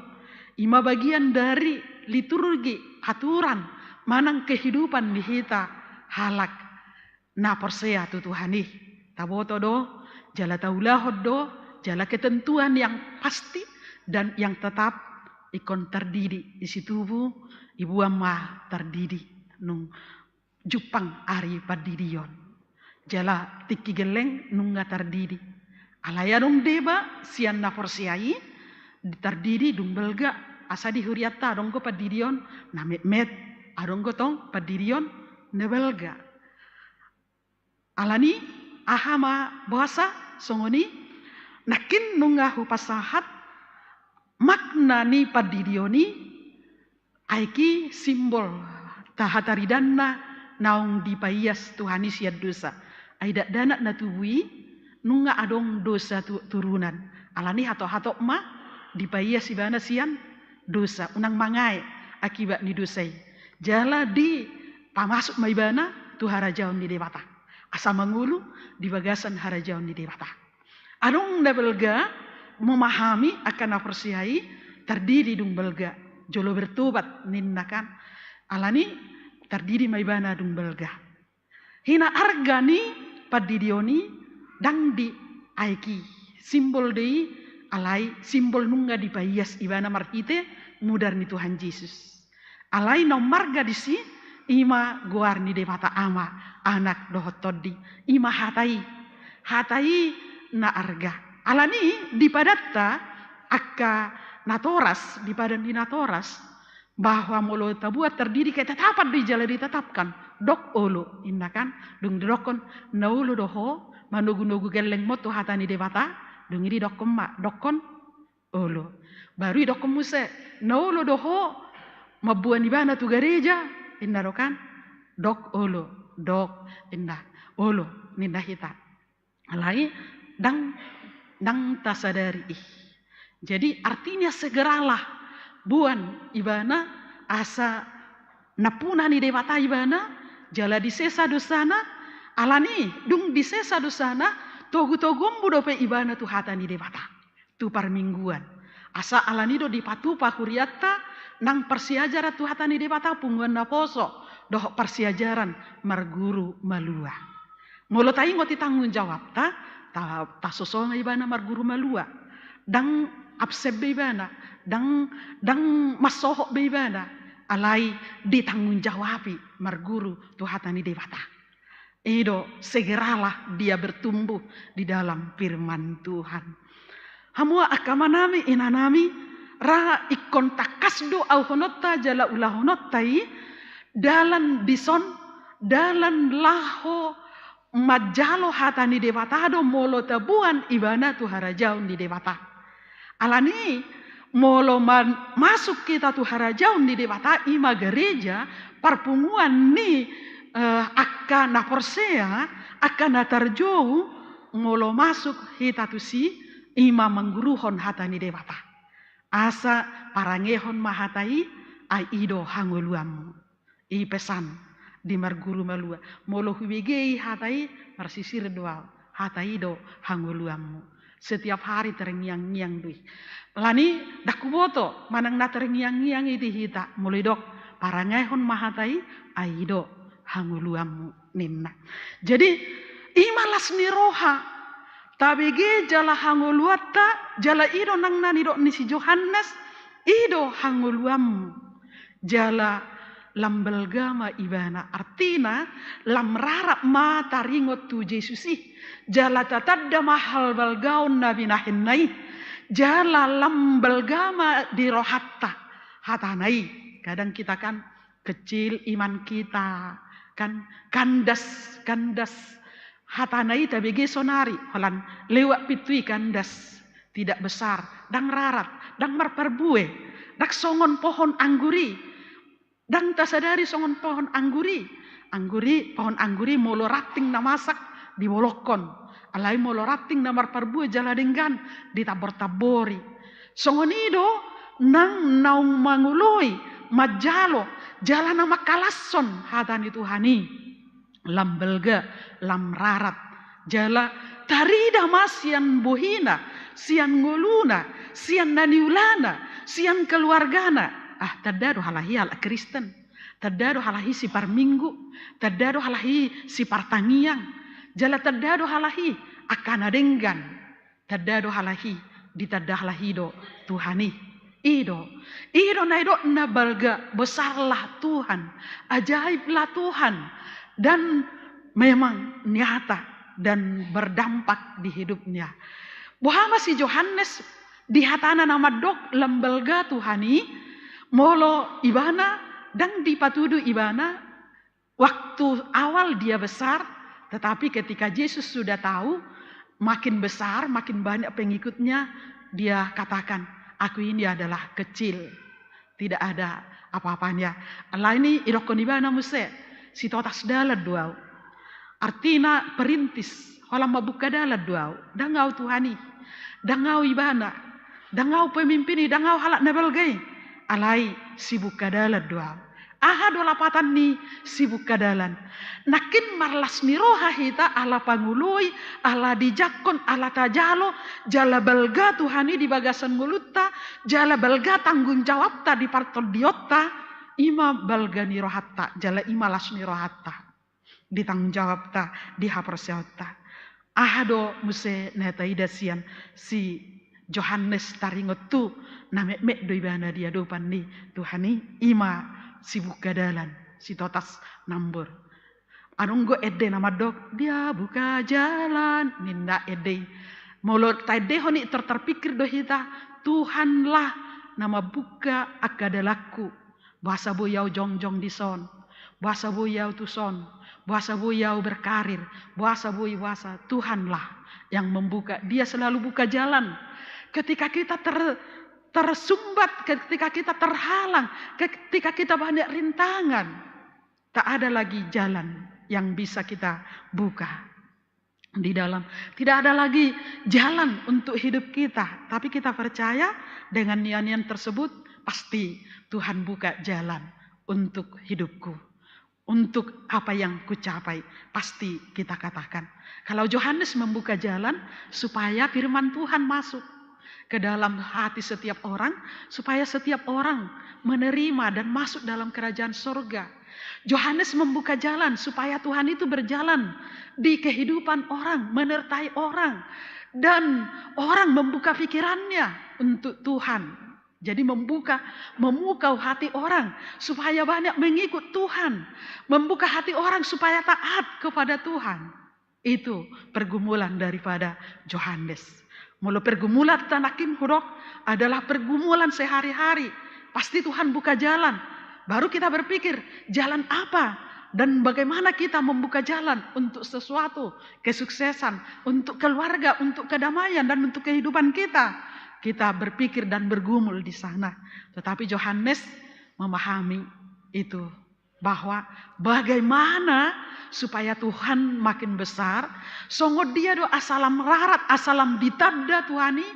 I ma bagian dari liturgi, aturan, manang kehidupan di hita halak na porsea tu Tuhan i. Taboto do, jala taulahon do, jala ketentuan yang pasti dan yang tetap, ingkon tardidi, i situbu, i boan ma tardidi. Nung jumpang ari pandidion. Jala tingki gelleng nunga tardidi. Alai adong deba sian na porsea i, tardidi dung balga, asa di hurianta adong do pandidion na metmet, adong do tong pandidion na balga. Alani aha ma boasa songon i? Nangkin nunga hupasahat makna ni pandidion i, aek i simbol tahataridanna naung dipaias Tuhan i sian dosa. Ai dakdanak na tubu i nunga adong dosa tu turunan. Alani hatop-hatop ma dipaias ibana sian dosa, unang mangae akibat ni dosa i. Jala dipamasuk ma ibana tu harajaon ni Debata, asa mangolu di bagasan harajaon ni Debata. Adong na balga memahami angka na porsea i, tardidi dung balga, jolo bertobat ninna kan. Alani tardidi ma ibana dung balga. Hinaarga ni pandidion i ndang di aek i, simbol do i, alai simbol nunga dipaias ibana marhite mudar ni Tuhan Jesus. Alai na ummarga disi, ima goar ni Debata Ama, Anak dohot Tondi, ima hata i. Hata i na arga. Alani dipadanta angka natoras, di padan ni natoras, bahwa molo tabuat tardidi ketetapan do i jala ditetapkan. Dok olo, inna kan. Dung didokkon na olo do ho manogu-nogu gellengmon tu hata ni Debata, dung i didokkon ma, dokkon olo. Baru idokkon muse, na olo do ho mamboan ibana tu gareja, inna do kan. Dok olo, dok, inna, olo ninna hita. Alai ndang, ndang tasadari i. Jadi artinya segeralah boan ibana asa nampuna ni Debata ibana, jala disesa dosana. Alani dung disesa dosana, togu-toguonmu dope ibana tu hata ni Debata, tu parmingguan. Asa alani do dipatupa hurianta nang parsiajaran tu hata ni Debata, punguan naposo dohot parsiajaran marguru malua. Molo taingot i tanggung jawabta, ta, tasosonga ibana marguru malua. Ndang absen be ibana, ndang, ndang mansohot be ibana, alai ditanggung jawabi marguru tu hata ni Debata. I do, segeralah dia bertumbuh di dalam firman Tuhan. Hamu angka amanami, inanami, ra ingkon tangkas do auhononta jala ulahononta i, dalan dison, dalan laho manjalo hata ni Debata do molo taboan ibana tu harajaon ni Debata. Alani molo man, masuk hita tu harajaon ni Debata, ima gareja, parpunguan ni, eh, angka na porsea, angka na tarjou, molo masuk hita tusi, ima mangguruhon hata ni Debata. Asa parangehon ma hata i, ai i do hangoluanmu. I pesan di marguru malua. Molo hubege i hata i, marsisir do au. Hata i do hangoluanmu. Setiap hari terngiang-ngiang do i. Alani ndang huboto manang na terngiang-ngiang i di hita. Molo idok, parangehon ma hata i, ai i do hangoluanmu, ninna. Jadi ima las ni roha, tabege jala hangoluanta, jala i do nang na nidok ni si Johannes, i do hangoluanmu. Jala lam balga ma ibana, artina lam rarat ma taringot tu Jesus i. Jala tatanda ma habalgaon na binahenna i. Jala lam balga ma di rohanta hatana i. Kadang kita kan kecil iman kita, kan kandas, kandas hatana i tabege sonari, holan lewat pintu i kandas, tidak besar, ndang rarat, ndang marparbue, ndang songon pohon anggur i. Ndang tasadari songon pohon anggur i. Anggur i, pohon anggur i molo ranting na masak dibolongkon. Alai molo ranting na marparbue jala denggan ditambor-tambori. Songon i do nang naung mangoloi, manjalo, jala na mangkalashon hata ni Tuhan i. Lam balga, lam rarat. Jala tarida ma sian bohina, sian ngoluna, sian na niulana, sian keluargana. Ah, tanda do halak i halak Kristen. Tanda do halak i siparminggu. Tanda do halak i sipartangiang. Jala tanda do halak i angka na denggan. Tanda do halak i, ditanda halak i do Tuhan i. I do, i do na nidokna balga, besarlah Tuhan, ajaiblah Tuhan, dan memang nyata dan berdampak di hidupnya. Boha ma si Johannes di hatana na mandok lam balga Tuhan i, molo ibana ndang dipatudu ibana, waktu awal dia besar, tetapi ketika Jesus sudah tahu, makin besar, makin banyak pengikutnya, dia katakan, "Aku ini adalah kecil, tidak ada apa-apanya." Alani i idokkon ibana muse, "Sitotas dalan do au." Artina perintis, holan mambuka dalan do ahu. Ndang ahu Tuhan i, ndang ahu ibana, ndang ahu pemimpin i, ndang ahu halak na balga i. Alai sibuka dalan do ahu. Aha do lapatan ni sibuka dalan? Nangkin marlas ni roha hita ala pangoloi, ala dijangkon, ala tajalo, jala balga Tuhan i di bagasan ngolunta, jala balga tanggung jawabta di partondionta, i ma balga ni rohanta, jala i ma las ni rohanta di tanggung jawabta, di haporseaonta. Aha do muse na taida sian si Johannes taringot tu na metmet do ibana di adopan ni Tuhan i, i ma sibuka dalan, sitotas nambur. Adong do ende na mandok, "Dia buka jalan," ninna ende i. Molo taendehon i, tor tarpikir do hita, Tuhanlah na mambuka angka dalanku. Boasa boi ahu jongjong dison? Boasa boi ahu tuson? Boasa boi ahu berkarir? Boasa boi, boasa? Tuhanlah yang membuka. Dia selalu buka jalan. Ketika kita ter-, tersumbat, ketika kita terhalang, ketika kita banyak rintangan, tak ada lagi jalan yang bisa kita buka di dalam. Tidak ada lagi jalan untuk hidup kita. Tapi kita percaya dengan nian-nian tersebut, pasti Tuhan buka jalan untuk hidupku, untuk apa yang kucapai, pasti kita katakan. Kalau Johannes membuka jalan supaya firman Tuhan masuk ke dalam hati setiap orang, supaya setiap orang menerima dan masuk dalam kerajaan sorga. Johannes membuka jalan supaya Tuhan itu berjalan di kehidupan orang, menyertai orang. Dan orang membuka pikirannya untuk Tuhan. Jadi membuka, memukau hati orang supaya banyak mengikut Tuhan. Membuka hati orang supaya taat kepada Tuhan. Itu pergumulan daripada Johannes. Molo pergumulanta nangkin hudok adalah pergumulan sehari-hari, pasti Tuhan buka jalan. Baru kita berpikir, jalan apa dan bagaimana kita membuka jalan untuk sesuatu, kesuksesan, untuk keluarga, untuk kedamaian, dan untuk kehidupan kita. Kita berpikir dan bergumul di sana. Tetapi Johannes memahami itu, bahwa bagaimana supaya Tuhan makin besar, songon dia do asa lam rarat, asa lam ditanda Tuhan i,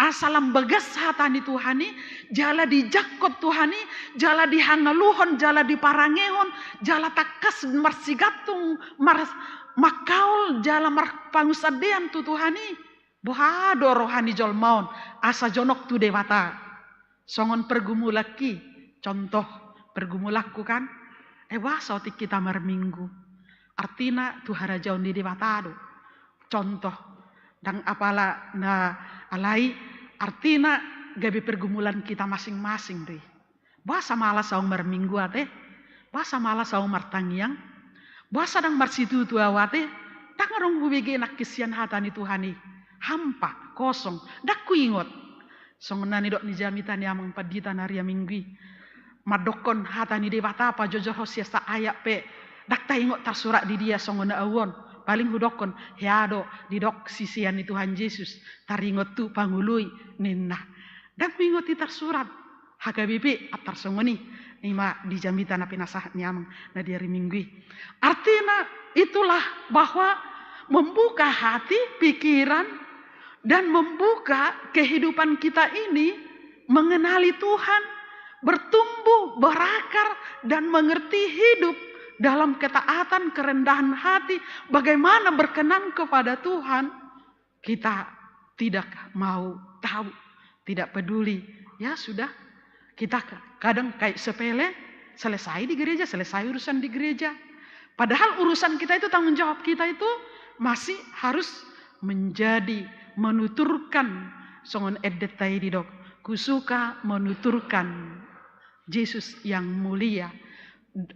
asa lam bagas hata ni Tuhan i, jala dijangkon Tuhan i, jala dihangaluhon, jala diparangehon, jala tangkas marsigantung, mar-, mangkaol, jala marpangunsandean tu Tuhan i. Boha do roha ni jolma on asa jonok tu Debata? Songon pergumulanki, contoh pergumulanku kan, eh, boasa otik hita marminggu? Artina tu harajaon ni Debata do. Contoh, ndang apala na alai, artina gabe pergumulan kita masing-masing do i. Boasa malas ahu marminggu ate? Boasa malas ahu martangiang? Boasa ndang marsitutu ahu ate? Ndang adong hubege nangkin sian hata ni Tuhan i. Hampa, kosong, ndang huingot. Songon na nidok ni jamita ni amang pandita na ria Minggu i, mandokkon hata ni Debata pajojorhon sian sa ayat pe ndang taingot tarsurat di dia songon na ahu on. Paling hudokkon, hea do didok sisean ni Tuhan Jesus, taringot tu pangoloi, ninna. Ndang huingot i tarsurat. H K B P antar songon i, i ma di jamita na pinasahat ni amang na di ari Minggu i. Artina itulah bahwa membuka hati, pikiran, dan membuka kehidupan kita ini mengenali Tuhan, bertumbuh, berakar, dan mengerti hidup dalam ketaatan, kerendahan hati, bagaimana berkenan kepada Tuhan. Kita tidak mau tahu, tidak peduli. Ya sudah, kita ka-, kadang kayak sepele, selesai di gereja, selesai urusan di gereja. Padahal urusan kita itu, tanggung jawab kita itu masih harus menjadi, menuturkan, songon endenta i didok, kusuka menuturkan Yesus yang mulia,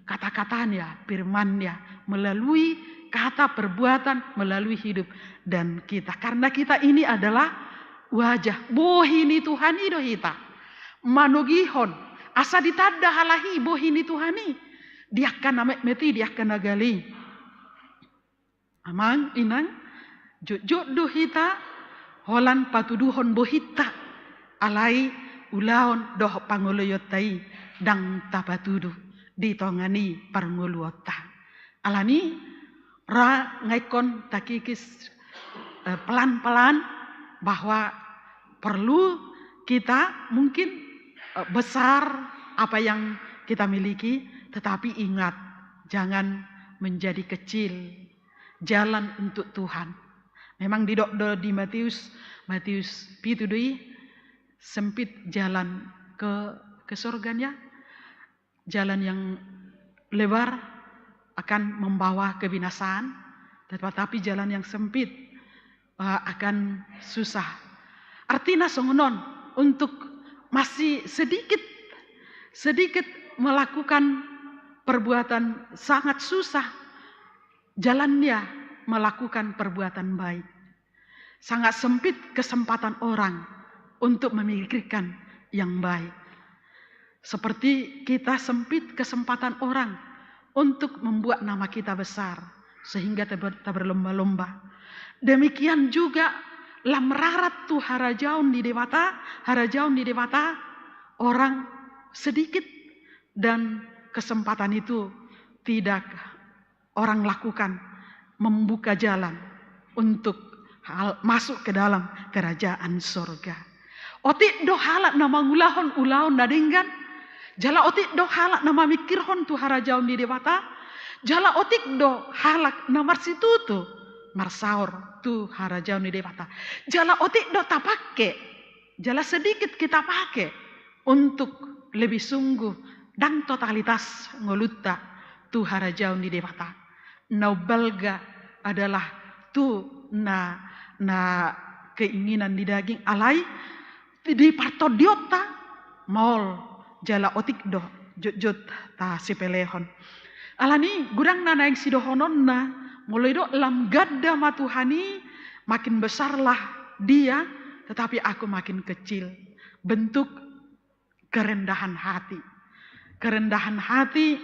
kata-katanya, firman-Nya, melalui kata, perbuatan, melalui hidup dan kita. Karena kita ini adalah wajah, bohi ni Tuhan i do hita. Manogihon, asa ditanda halak i bohi ni Tuhan i, di angka na metmet i, di angka na gale i. Amang, inang, jotjot do hita holan patuduhon bohinta, alai ulaon dohot pangoloionta i ndang tapatudu di tonga ni parngoluonta. Alani ra ngaikon takikis eh, pelan-pelan bahwa perlu kita mungkin eh, besar apa yang kita miliki, tetapi ingat, jangan menjadi kecil jalan untuk Tuhan. Memang didok do di Matius, Matius pitu do i, sempit jalan ke ke surganya, jalan yang lebar akan membawa kebinasaan, tetapi jalan yang sempit eh, akan susah. Artina songon on, untuk masih sedikit sedikit melakukan perbuatan sangat susah jalannya melakukan perbuatan baik. Sangat sempit kesempatan orang untuk memikirkan yang baik. Seperti kita sempit kesempatan orang untuk membuat nama kita besar sehingga taber- taberlomba-lomba. Demikian juga lam rarat tu harajaon ni Debata, harajaon ni Debata orang sedikit dan kesempatan itu tidak orang lakukan, membuka jalan untuk hal, masuk ke dalam kerajaan sorga. Otik do halak na mangulahon ulaon na denggan, jala otik do halak na mamingkirhon tu harajaon ni Debata, jala otik do halak na marsitutu marsaor tu harajaon ni Debata, jala otik do tapake, jala sedikit kita pake untuk lebih sungguh dan totalitas ngolunta tu harajaon ni Debata. Na umbalga adalah tu na na keinginan ni daging, alai di partondionta maol jala otik do jotjot tasipelehon. Alani godang na naeng sidohononna, molo didok lam ganda ma Tuhan i, makin besarlah dia, tetapi aku makin kecil. Bentuk kerendahan hati. Kerendahan hati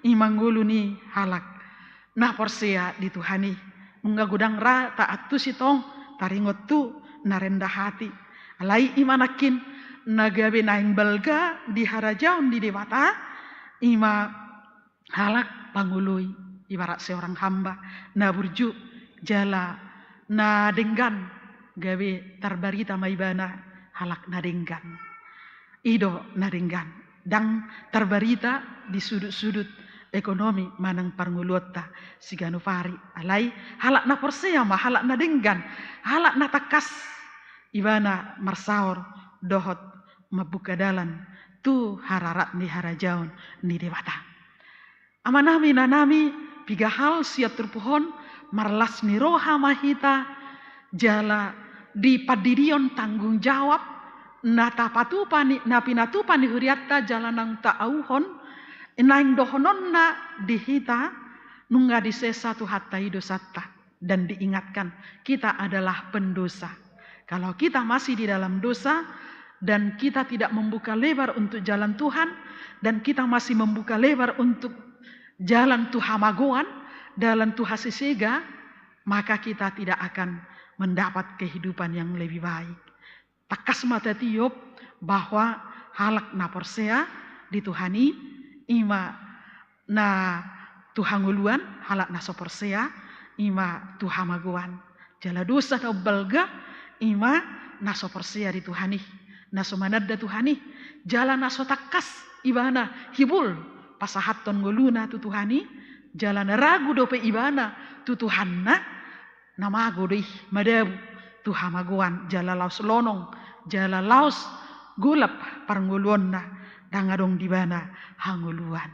i ma ngolu ni halak na porsea di Tuhan i. Nunga godang ra taantusi tong taringot tu na rendah hati. Alai i ma nangkin na gabe naeng balga di harajaon ni Debata, i ma halak pangoloi, ibarat seorang hamba na burju jala na denggan, gabe tarbarita ma ibana halak na denggan. I do na denggan, ndang tarbarita di sudut-sudut ekonomi manang parngoluonta siganup ari. Alai halak na porsea ma, halak na denggan, halak na tangkas ibana marsaor dohot mambuka dalan tu hararat ni harajaon ni Debata. Amanami, inanami, piga hal sian turpuk on, marlas ni roha ma hita jala di pandidion tanggung jawab na tapatupa ni, na pinatupa ni hurianta jala naung taauhon, naeng dohononna di hita, nunga disesa Tuhanta i dosanta dan diingatkan kita adalah pendosa. Kalau kita masih di dalam dosa dan kita tidak membuka lebar untuk jalan Tuhan, dan kita masih membuka lebar untuk jalan tu hamagoan, jalan tu hasesega, maka kita tidak akan mendapat kehidupan yang lebih baik. Tangkas ma tatiop bahwa halak na porsea di Tuhan i, i ma na tu hangoluan, halak na so porsea, i ma tu hamagoan. Jala dosa na umbalga, i ma na so porsea di Tuhan i, na so mananda Tuhan i, jala na so tangkas ibana hibul pasahathon ngoluna tu Tuhan i, jala na ragu dope ibana tu Tuhanna, na mago do i madabu tu hamagoan, jala laos lonong, jala laos golap parngoluonna, ndang adong di bana hangoluan.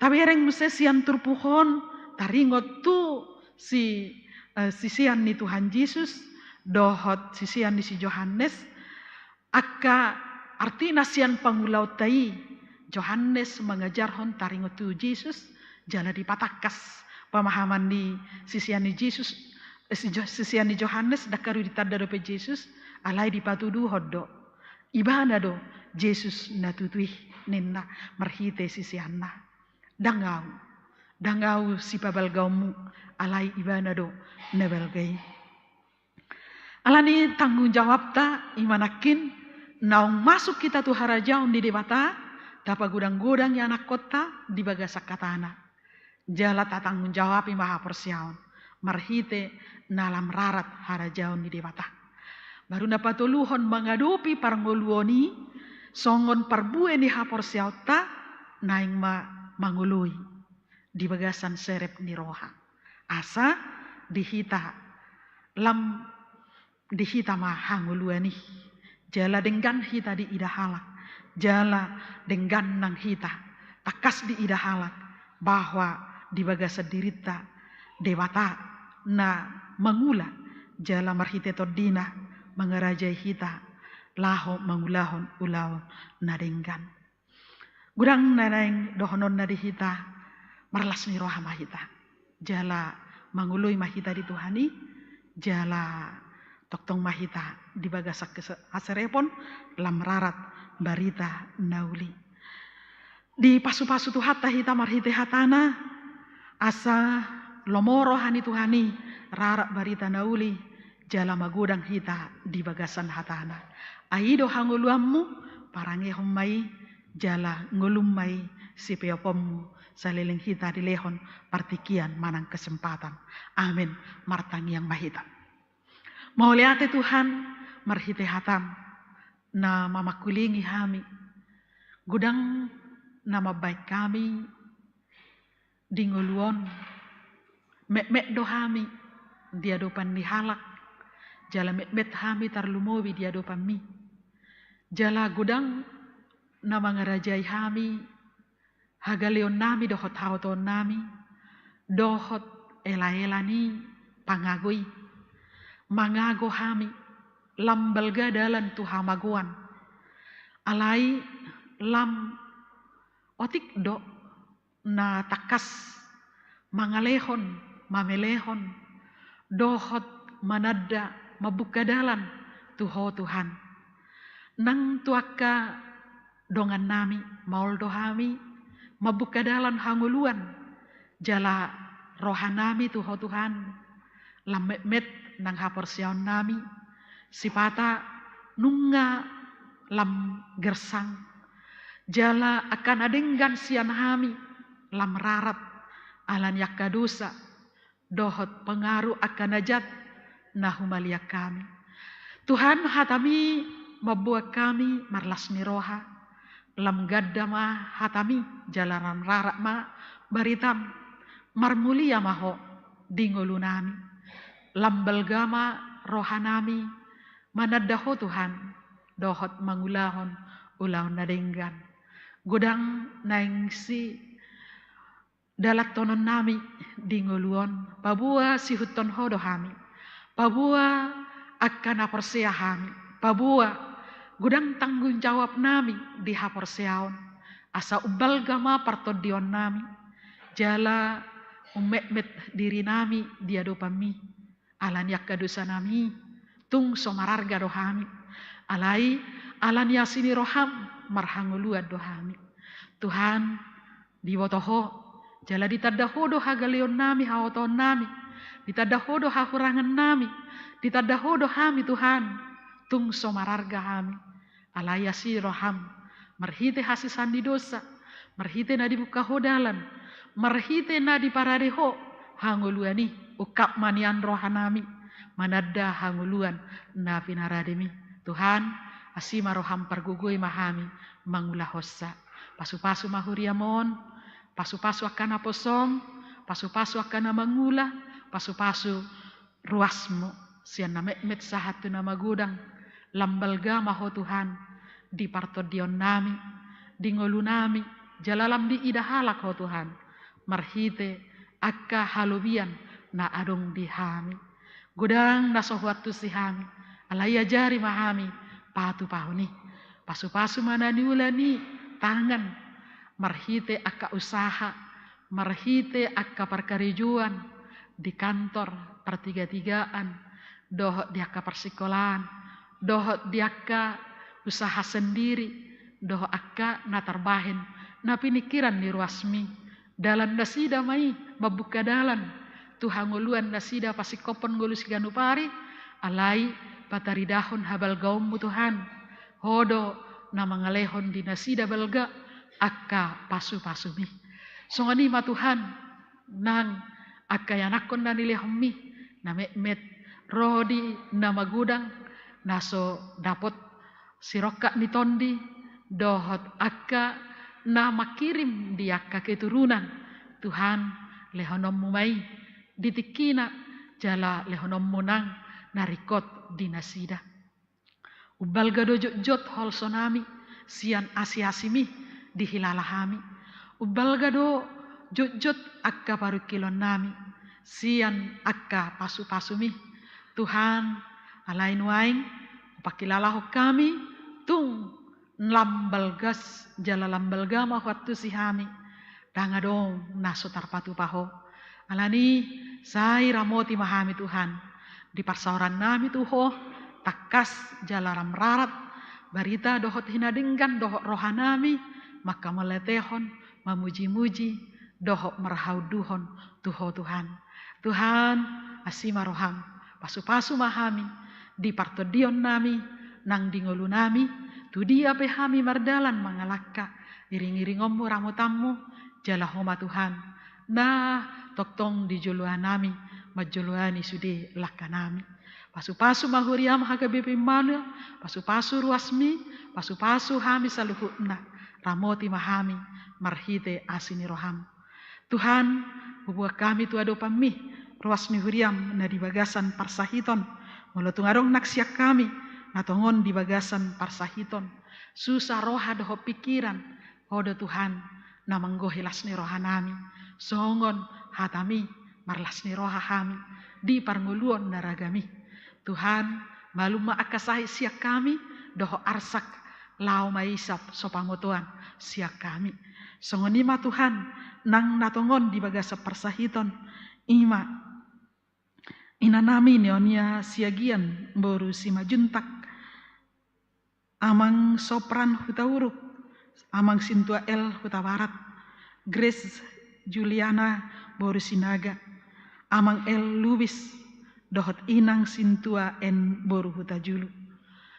Tabereng muse sian turpuk on taringot tu si, eh, sisean ni Tuhan Jesus dohot sisean ni si Johannes, angka artina sian pangulaonta i. Johannes mangajarhon taringot tu Jesus, jala dipatangkas pamahaman ni sisean ni Jesus, eh, si Jo-, sisean ni Johannes, ndang haru ditanda dope Jesus, alai dipatuduhon do. Ibana do Jesus na tutu i, ninna marhite siseanna. Ndang ahu, ndang ahu sipabalgaonmu, alai ibana do na balga i. Alani tanggung jawabta i ma nangkin, naung masuk hita tu harajaon ni Debata, tapagodang-godang ianakkonta di bagasan hatana. Jala tatanggung jawabi ma haporseaon. marhite na lam rarat harajaon ni Debata. Baru na patoluhon, mangadopi parngoluon i songon parbue ni haporseaonta naeng ma mangoloi di bagasan serep ni roha. Asa di hita lam di hita ma hangoluan i, jala denggan hita diida halak, jala denggan nang hita tangkas diida halak, bahwa di bagasan dirinta Debata na mangula, jala marhite tondina mangarajai hita laho mangulahon ulaon na denggan. Godang na naeng dohononna di hita, marlas ni roha ma hita, jala mangoloi ma hita di Tuhan i, jala tongtong ma hita di bagasan kese-, haserepon, lam rarat barita na uli. Dipasupasu Tuhanta hita marhite hatana, asa lomo roha ni Tuhan i, rarat barita na uli, jala magodang hita di bagasan hatana. Ai i do hangoluanmu, parangehon ma i, jala ngolum ma i sipeoponmu, saleleng hita dilehon partingkian manang kesempatan. Amen. Martangiang ma hita. Mauliate Tuhan, marhite hatam na mamangkulingi hami. Godang na mambahen hami di ngolu on. Metmet do hami di adopan ni halak, jala metmet hami tarlumobi di adopanmi. Jala godang na mangarajai hami hagaleonnami dohot haotoonnami, dohot elaela ni pangago i. Mangago hami, lam balga dalan tu hamagoan. Alai lam otik do na tangkas mangalehon, mamelehon, dohot mananda, mambuka dalan tu Ho Tuhan. Nang tu angka dongannami, maol do hami mambuka dalan hangoluan, jala rohanami tu Ho Tuhan, lam metmet nang haporseaonnami, sipata nunga lam gersang, jala angka na denggan sian hami lam rarat, ala ni angka dosa dohot pengaruh angka na jat na humaliang hami. Tuhan, hatami mamboan hami marlas ni roha, lam ganda ma hatami, jala lam rarat ma baritam, marmulia ma Ho di ngolunami, lam balga ma rohanami mananda Ho Tuhan, dohot mangulahon ulaon na denggan. Godang naeng si dalanhononnami di ngolu on, paboa siihuthon Ho do hami, paboa angka na porsea hami, paboa godang tanggung jawabnami di haporseaon, asa umbalga ma partondionnami, jala ummetmet dirinami di adopanmi, ala ni angka dosanami, tung so mararga do hami, alai ala ni asi ni roham marhangoluan do hami. Tuhan, diboto Ho, jala ditanda Ho do hagaleonnami, haotoonnami, ditanda Ho do hahurangannami, ditanda Ho do hami Tuhan, tung so mararga hami. Alai asi roham, marhite hasesaan ni dosa, marhite na dibuka Ho dalan, marhite na diparade Ho hangoluan i, ungkap ma nian rohanami mananda hangoluan na pinarademi. Tuhan, asi ma roham, pargogoi ma hami mangulahonsa. Pasupasu ma huriam on, pasupasu angka naposom, pasupasu angka na mangula, pasupasu ruasmu, sian na metmet sahat tu na magodang, lam balga ma Ho Tuhan, di partondionnami, di ngolunami, jala lam diida halak Ho Tuhan, marhite angka halobian na adong di hami. Godang na so huantusi hami, alai ajari ma hami patupahon i. Pasupasu ma na niula ni tangan, marhite angka usaha, marhite angka parkarejoan di kantor, partigatigaan, dohot di angka parsikolaan, dohot di angka usaha sendiri, dohot angka na tarbahen, na piningkiran ni ruasmi. Dalan nasida ma i mambuka dalan tu hangoluan nasida pasingkophon ngolu siganup ari, alai pataridahon habalgaonmu Tuhan. Ho do na mangalehon di nasida balga angka pasupasumi. Songon i ma Tuhan, nang Angka ianakhon na nilehonmi, na metmet ro di na magodang, na so dapot sirongkap ni tondi, dohot angka na mangkirim di angka keturunan, Tuhan, lehononmu ma i di tingkina, jala lehononmu nang na ringkot di nasida. Umbalga do jotjot holsonami sian asiasimi dihilala hami. Umbalga do jotjot angka parungkilonnami sian angka pasupasumi. Tuhan, alai nuaeng hupangkilalahon hami, tung lam balgas jala lam balga ma huantusi hami, ndang adong na so tarpatupa Ho. Alani, sai ramoti ma hami Tuhan, di parsaorannami tu Ho, tangkas jala lam rarat barita dohot hinadenggan dohot rohanami mangkamauliatehon, mamujimuji dohot marhaunduhon tu Ho Tuhan. Tuhan, asi ma roham, pasupasu ma hami di partondionnami nang di ngolunami, tu dia pe hami mardalan mangalangka, iringiringonmu ramotanmu, jala Ho ma Tuhan na tongtong di joloanami, manjoloani sude langkanami. Pasupasu ma huriam H K B P Immanuel, pasupasu ruasmi, pasupasu hami saluhutna, ramoti ma hami marhite asi ni roham. Tuhan, huboan hami tu adopanmi ruas ni huriam na di bagasan parsahiton. Molo tung adong nang sian hami na tongon di bagasan parsahiton, susa roha dohot pingkiran, Ho do Tuhan na manggohi las ni rohanami, songon hatami marlas ni roha hami di parngoluon na ragam i. Tuhan, malum ma angka sahit sian hami, dohot arsak, laho ma isap so pamotoan sian hami. Songon i ma Tuhan, nang na tongon di bagasan parsahiton, i ma inanami Neonia Siagian boru Simanjuntak, Amang Sopran Hutauruk, Amang Sintua L Hutabarat, Grace Juliana boru Sinaga, Amang L Lubis, dohot Inang Sintua N boru Hutajulu.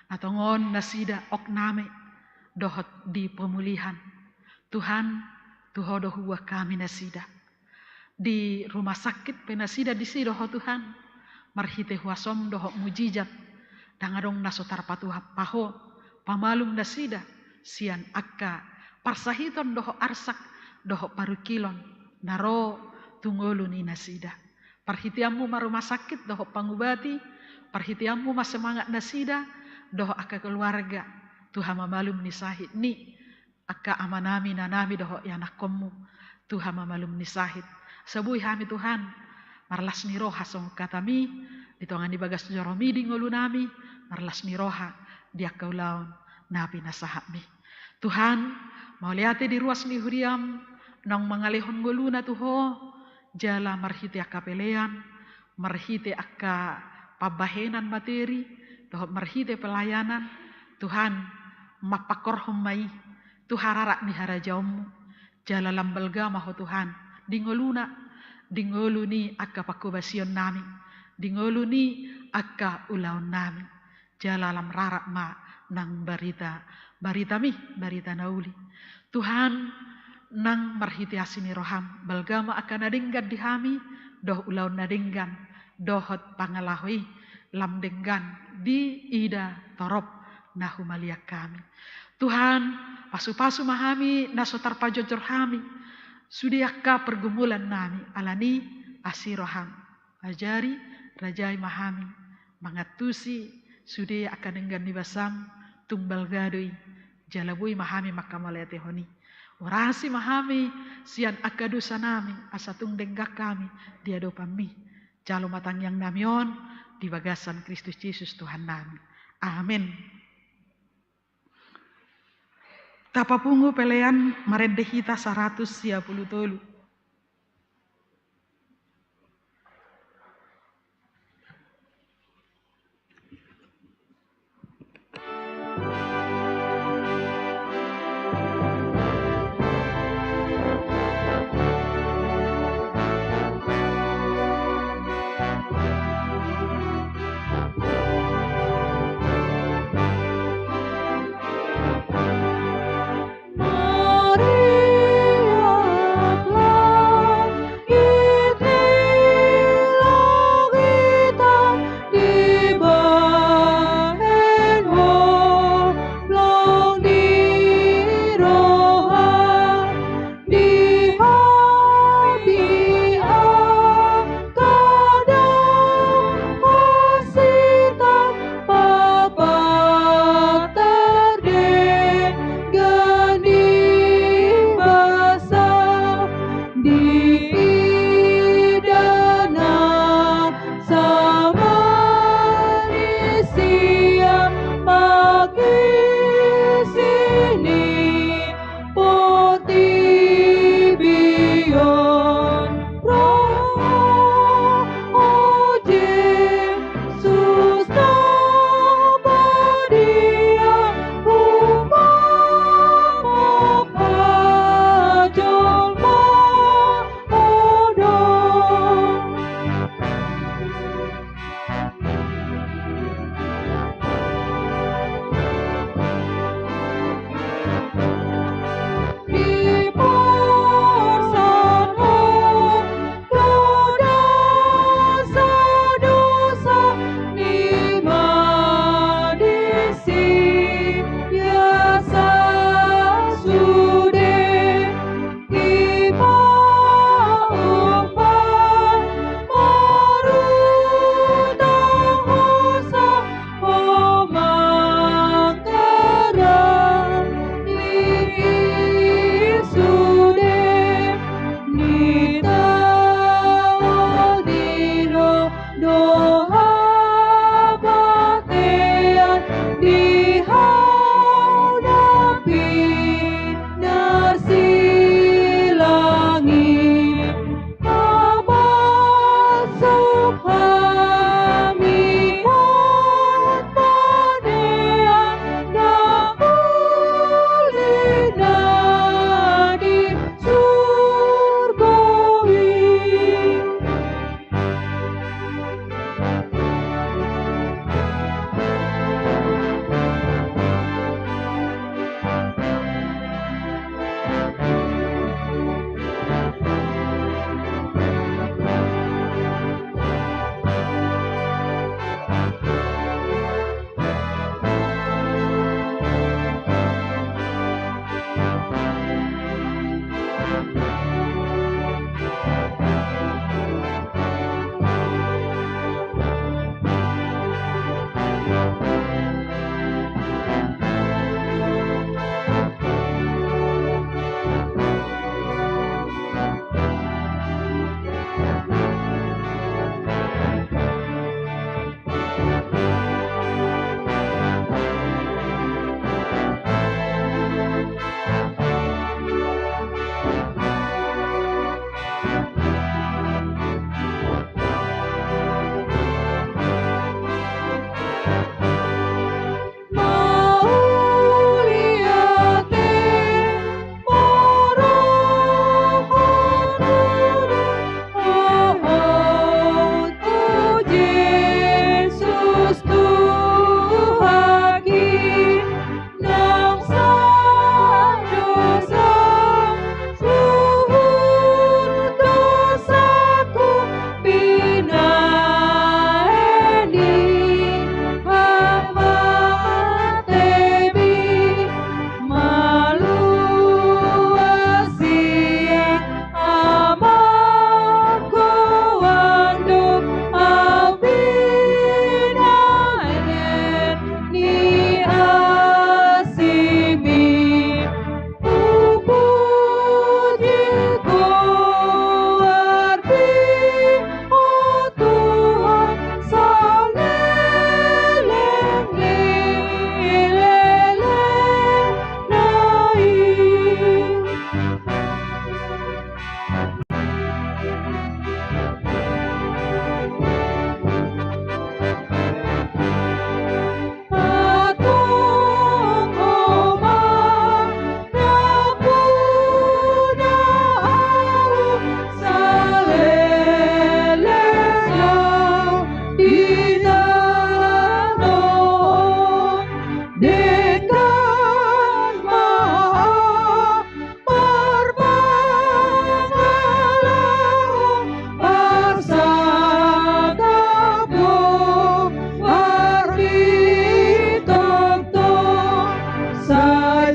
Na tongon nasida okname dohot di pemulihan. Tuhan, tu Ho do huboan hami nasida. Di rumah sakit pe nasida disi do Ho Tuhan, marhite huasom dohot mujizat, ndang adong na so tarpatupa Ho, pamalum nasida sian angka parsahiton dohot arsak, dohot parungkilon na ro tu ngolu ni nasida. Parhiteanmu ma rumah sakit dohot pangubati, parhiteanmu ma semangat nasida, dohot angka keluarga, tu hamamalum ni sahit ni angka amanami, inanami dohot ianakhonmu, tu hamamalum ni sahit. Asa boi hami Tuhan, marlas ni roha songon hatami, di tonga ni bagas joromi di ngolunami, marlas ni roha di angka ulaon na pinasahatmi. Tuhan, mauliate di ruas ni huriam, naung mangalehon ngoluna tu Ho, jala marhite angka pelean, marhite angka pambahenan materi, dohot marhite pelayanan, Tuhan, mampangkorhon ma i tu hararat ni harajaonmu, jala lam balga ma Ho Tuhan, di ngoluna, di ngolu ni angka pangkobasionnami, di ngolu ni angka ulaonnami. Jala lam rarat ma nang barita, baritami, barita na uli. Tuhan, nang marhite asi ni roham, balga ma angka na denggan di hami, dohot ulaon na denggan, dohot pangalaho i, lam denggan diida torop na humaliang hami. Tuhan, pasupasu ma hami na so tarpajojor hami, sude angka pergumulannami, alani asi roham. Ajari, rajai ma hami mangantusi sude angka denggan ni basam, tung balga do i, jala boi ma hami mangkamauliatehon i. Urasi ma hami sian angka dosanami, asa tung denggan hami di adopanmi. Jalo ma tangiangnami on di bagasan Kristus Jesus Tuhannami. Amen. Tapapungu pelean marende hita saratus sia pulu tolu.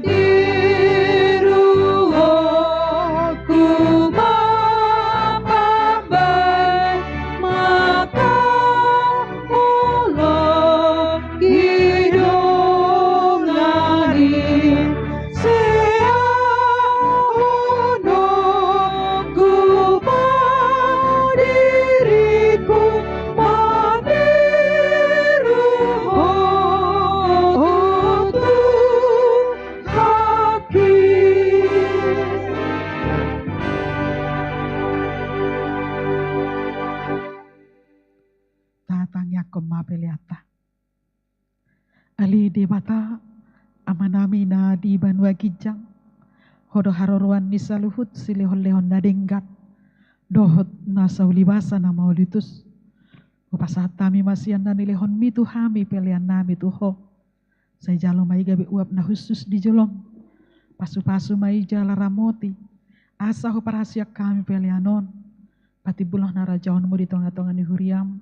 Tiruonku ma pambahen mangkaholongi dongan i, siamunonku ma diringku maniru Ho Tuhanki. Tatangiangkon ma peleanta. Ale Debata, Amanami na di banua ginjang, Ho do haroroan ni saluhut silehonlehon na denggan dohot na saulibasa na mauliutus. Hupasahat hami ma sian na nilehonmi tu hami peleannami tu Ho. Sai jalo ma i gabe uap na hushus di jolom. Pasupasu ma i jala ramoti, asa huparhaseang hami pelean on patimbulhon harajaonmu di tongatonga ni huriam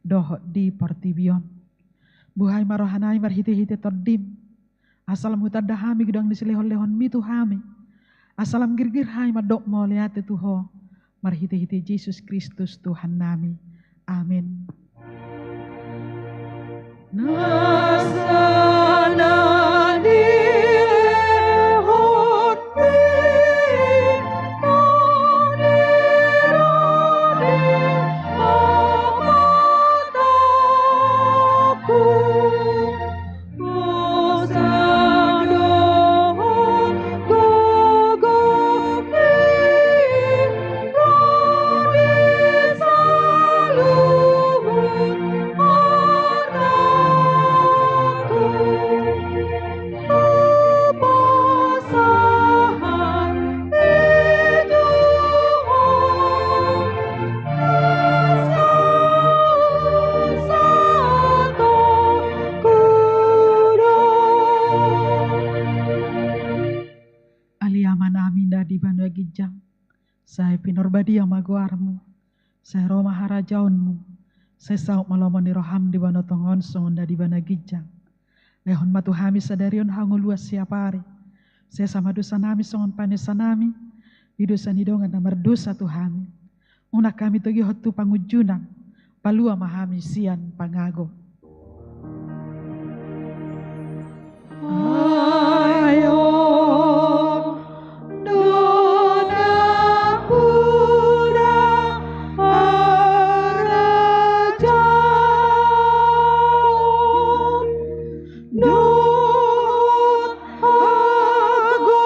dohot di portibi on. Buhai ma rohanami marhitehite Tondim, asa lam hutanda hami godang ni silehonlehonmi tu hami, asa lam girgir hami mandok mauliate tu Ho, marhitehite Jesus Kristus Tuhannami. Amen. Nasa na nilehonmi, na nirade amantangku, Hosanna dohot gogo ni roha ni saluhut artangku. Hupasahat i tu Ho, na sahat on hudok. Ale Amanami na di banua ginjang, sai pinarbadia ma goarmu, sai ro ma harajaonmu, sai saut ma lomo ni roham di banua tonga on songon na di banua ginjang. Lehon ma tu hami sadari on hangoluan siapari. Sesa ma dosanami songon panesanami di dosa ni dongan na mardosa tu hami. Unang hami togihon tu pangunjunan, palua ma hami sian pangago. Ai Ho do nampuna harajaon dohot hagogoon,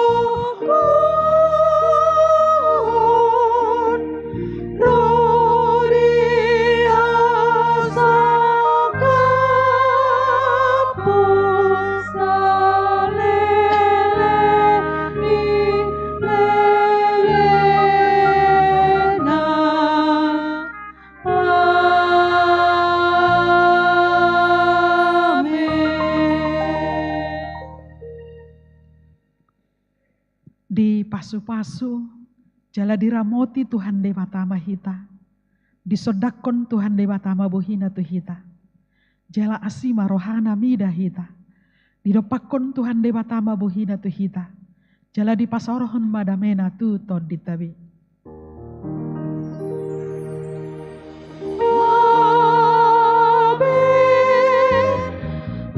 ro di hasangapon saleleng ni lelengna. Amen. Dipasupasu jala diramoti Tuhan Debata ma hita. Disondangkon Tuhan Debata ma bohina tu hita. Jala asi ma rohana mida hita. Didompakkon Tuhan Debata ma bohina tu hita. Jala dipasaorhon ma damena tu tondinta be. Amen.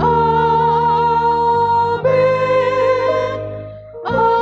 Amen. Amen.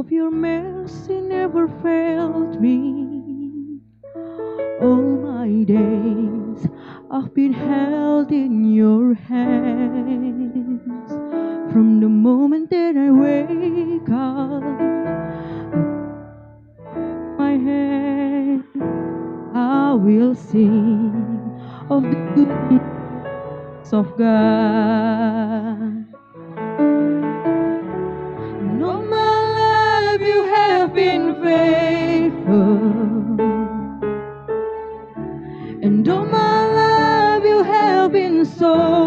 of your mercy never failed me. All my days I've been held in your hands. From the moment that I wake up, my head, I will sing of the goodness of God. And all my life you have been faithful. And all my life you have been so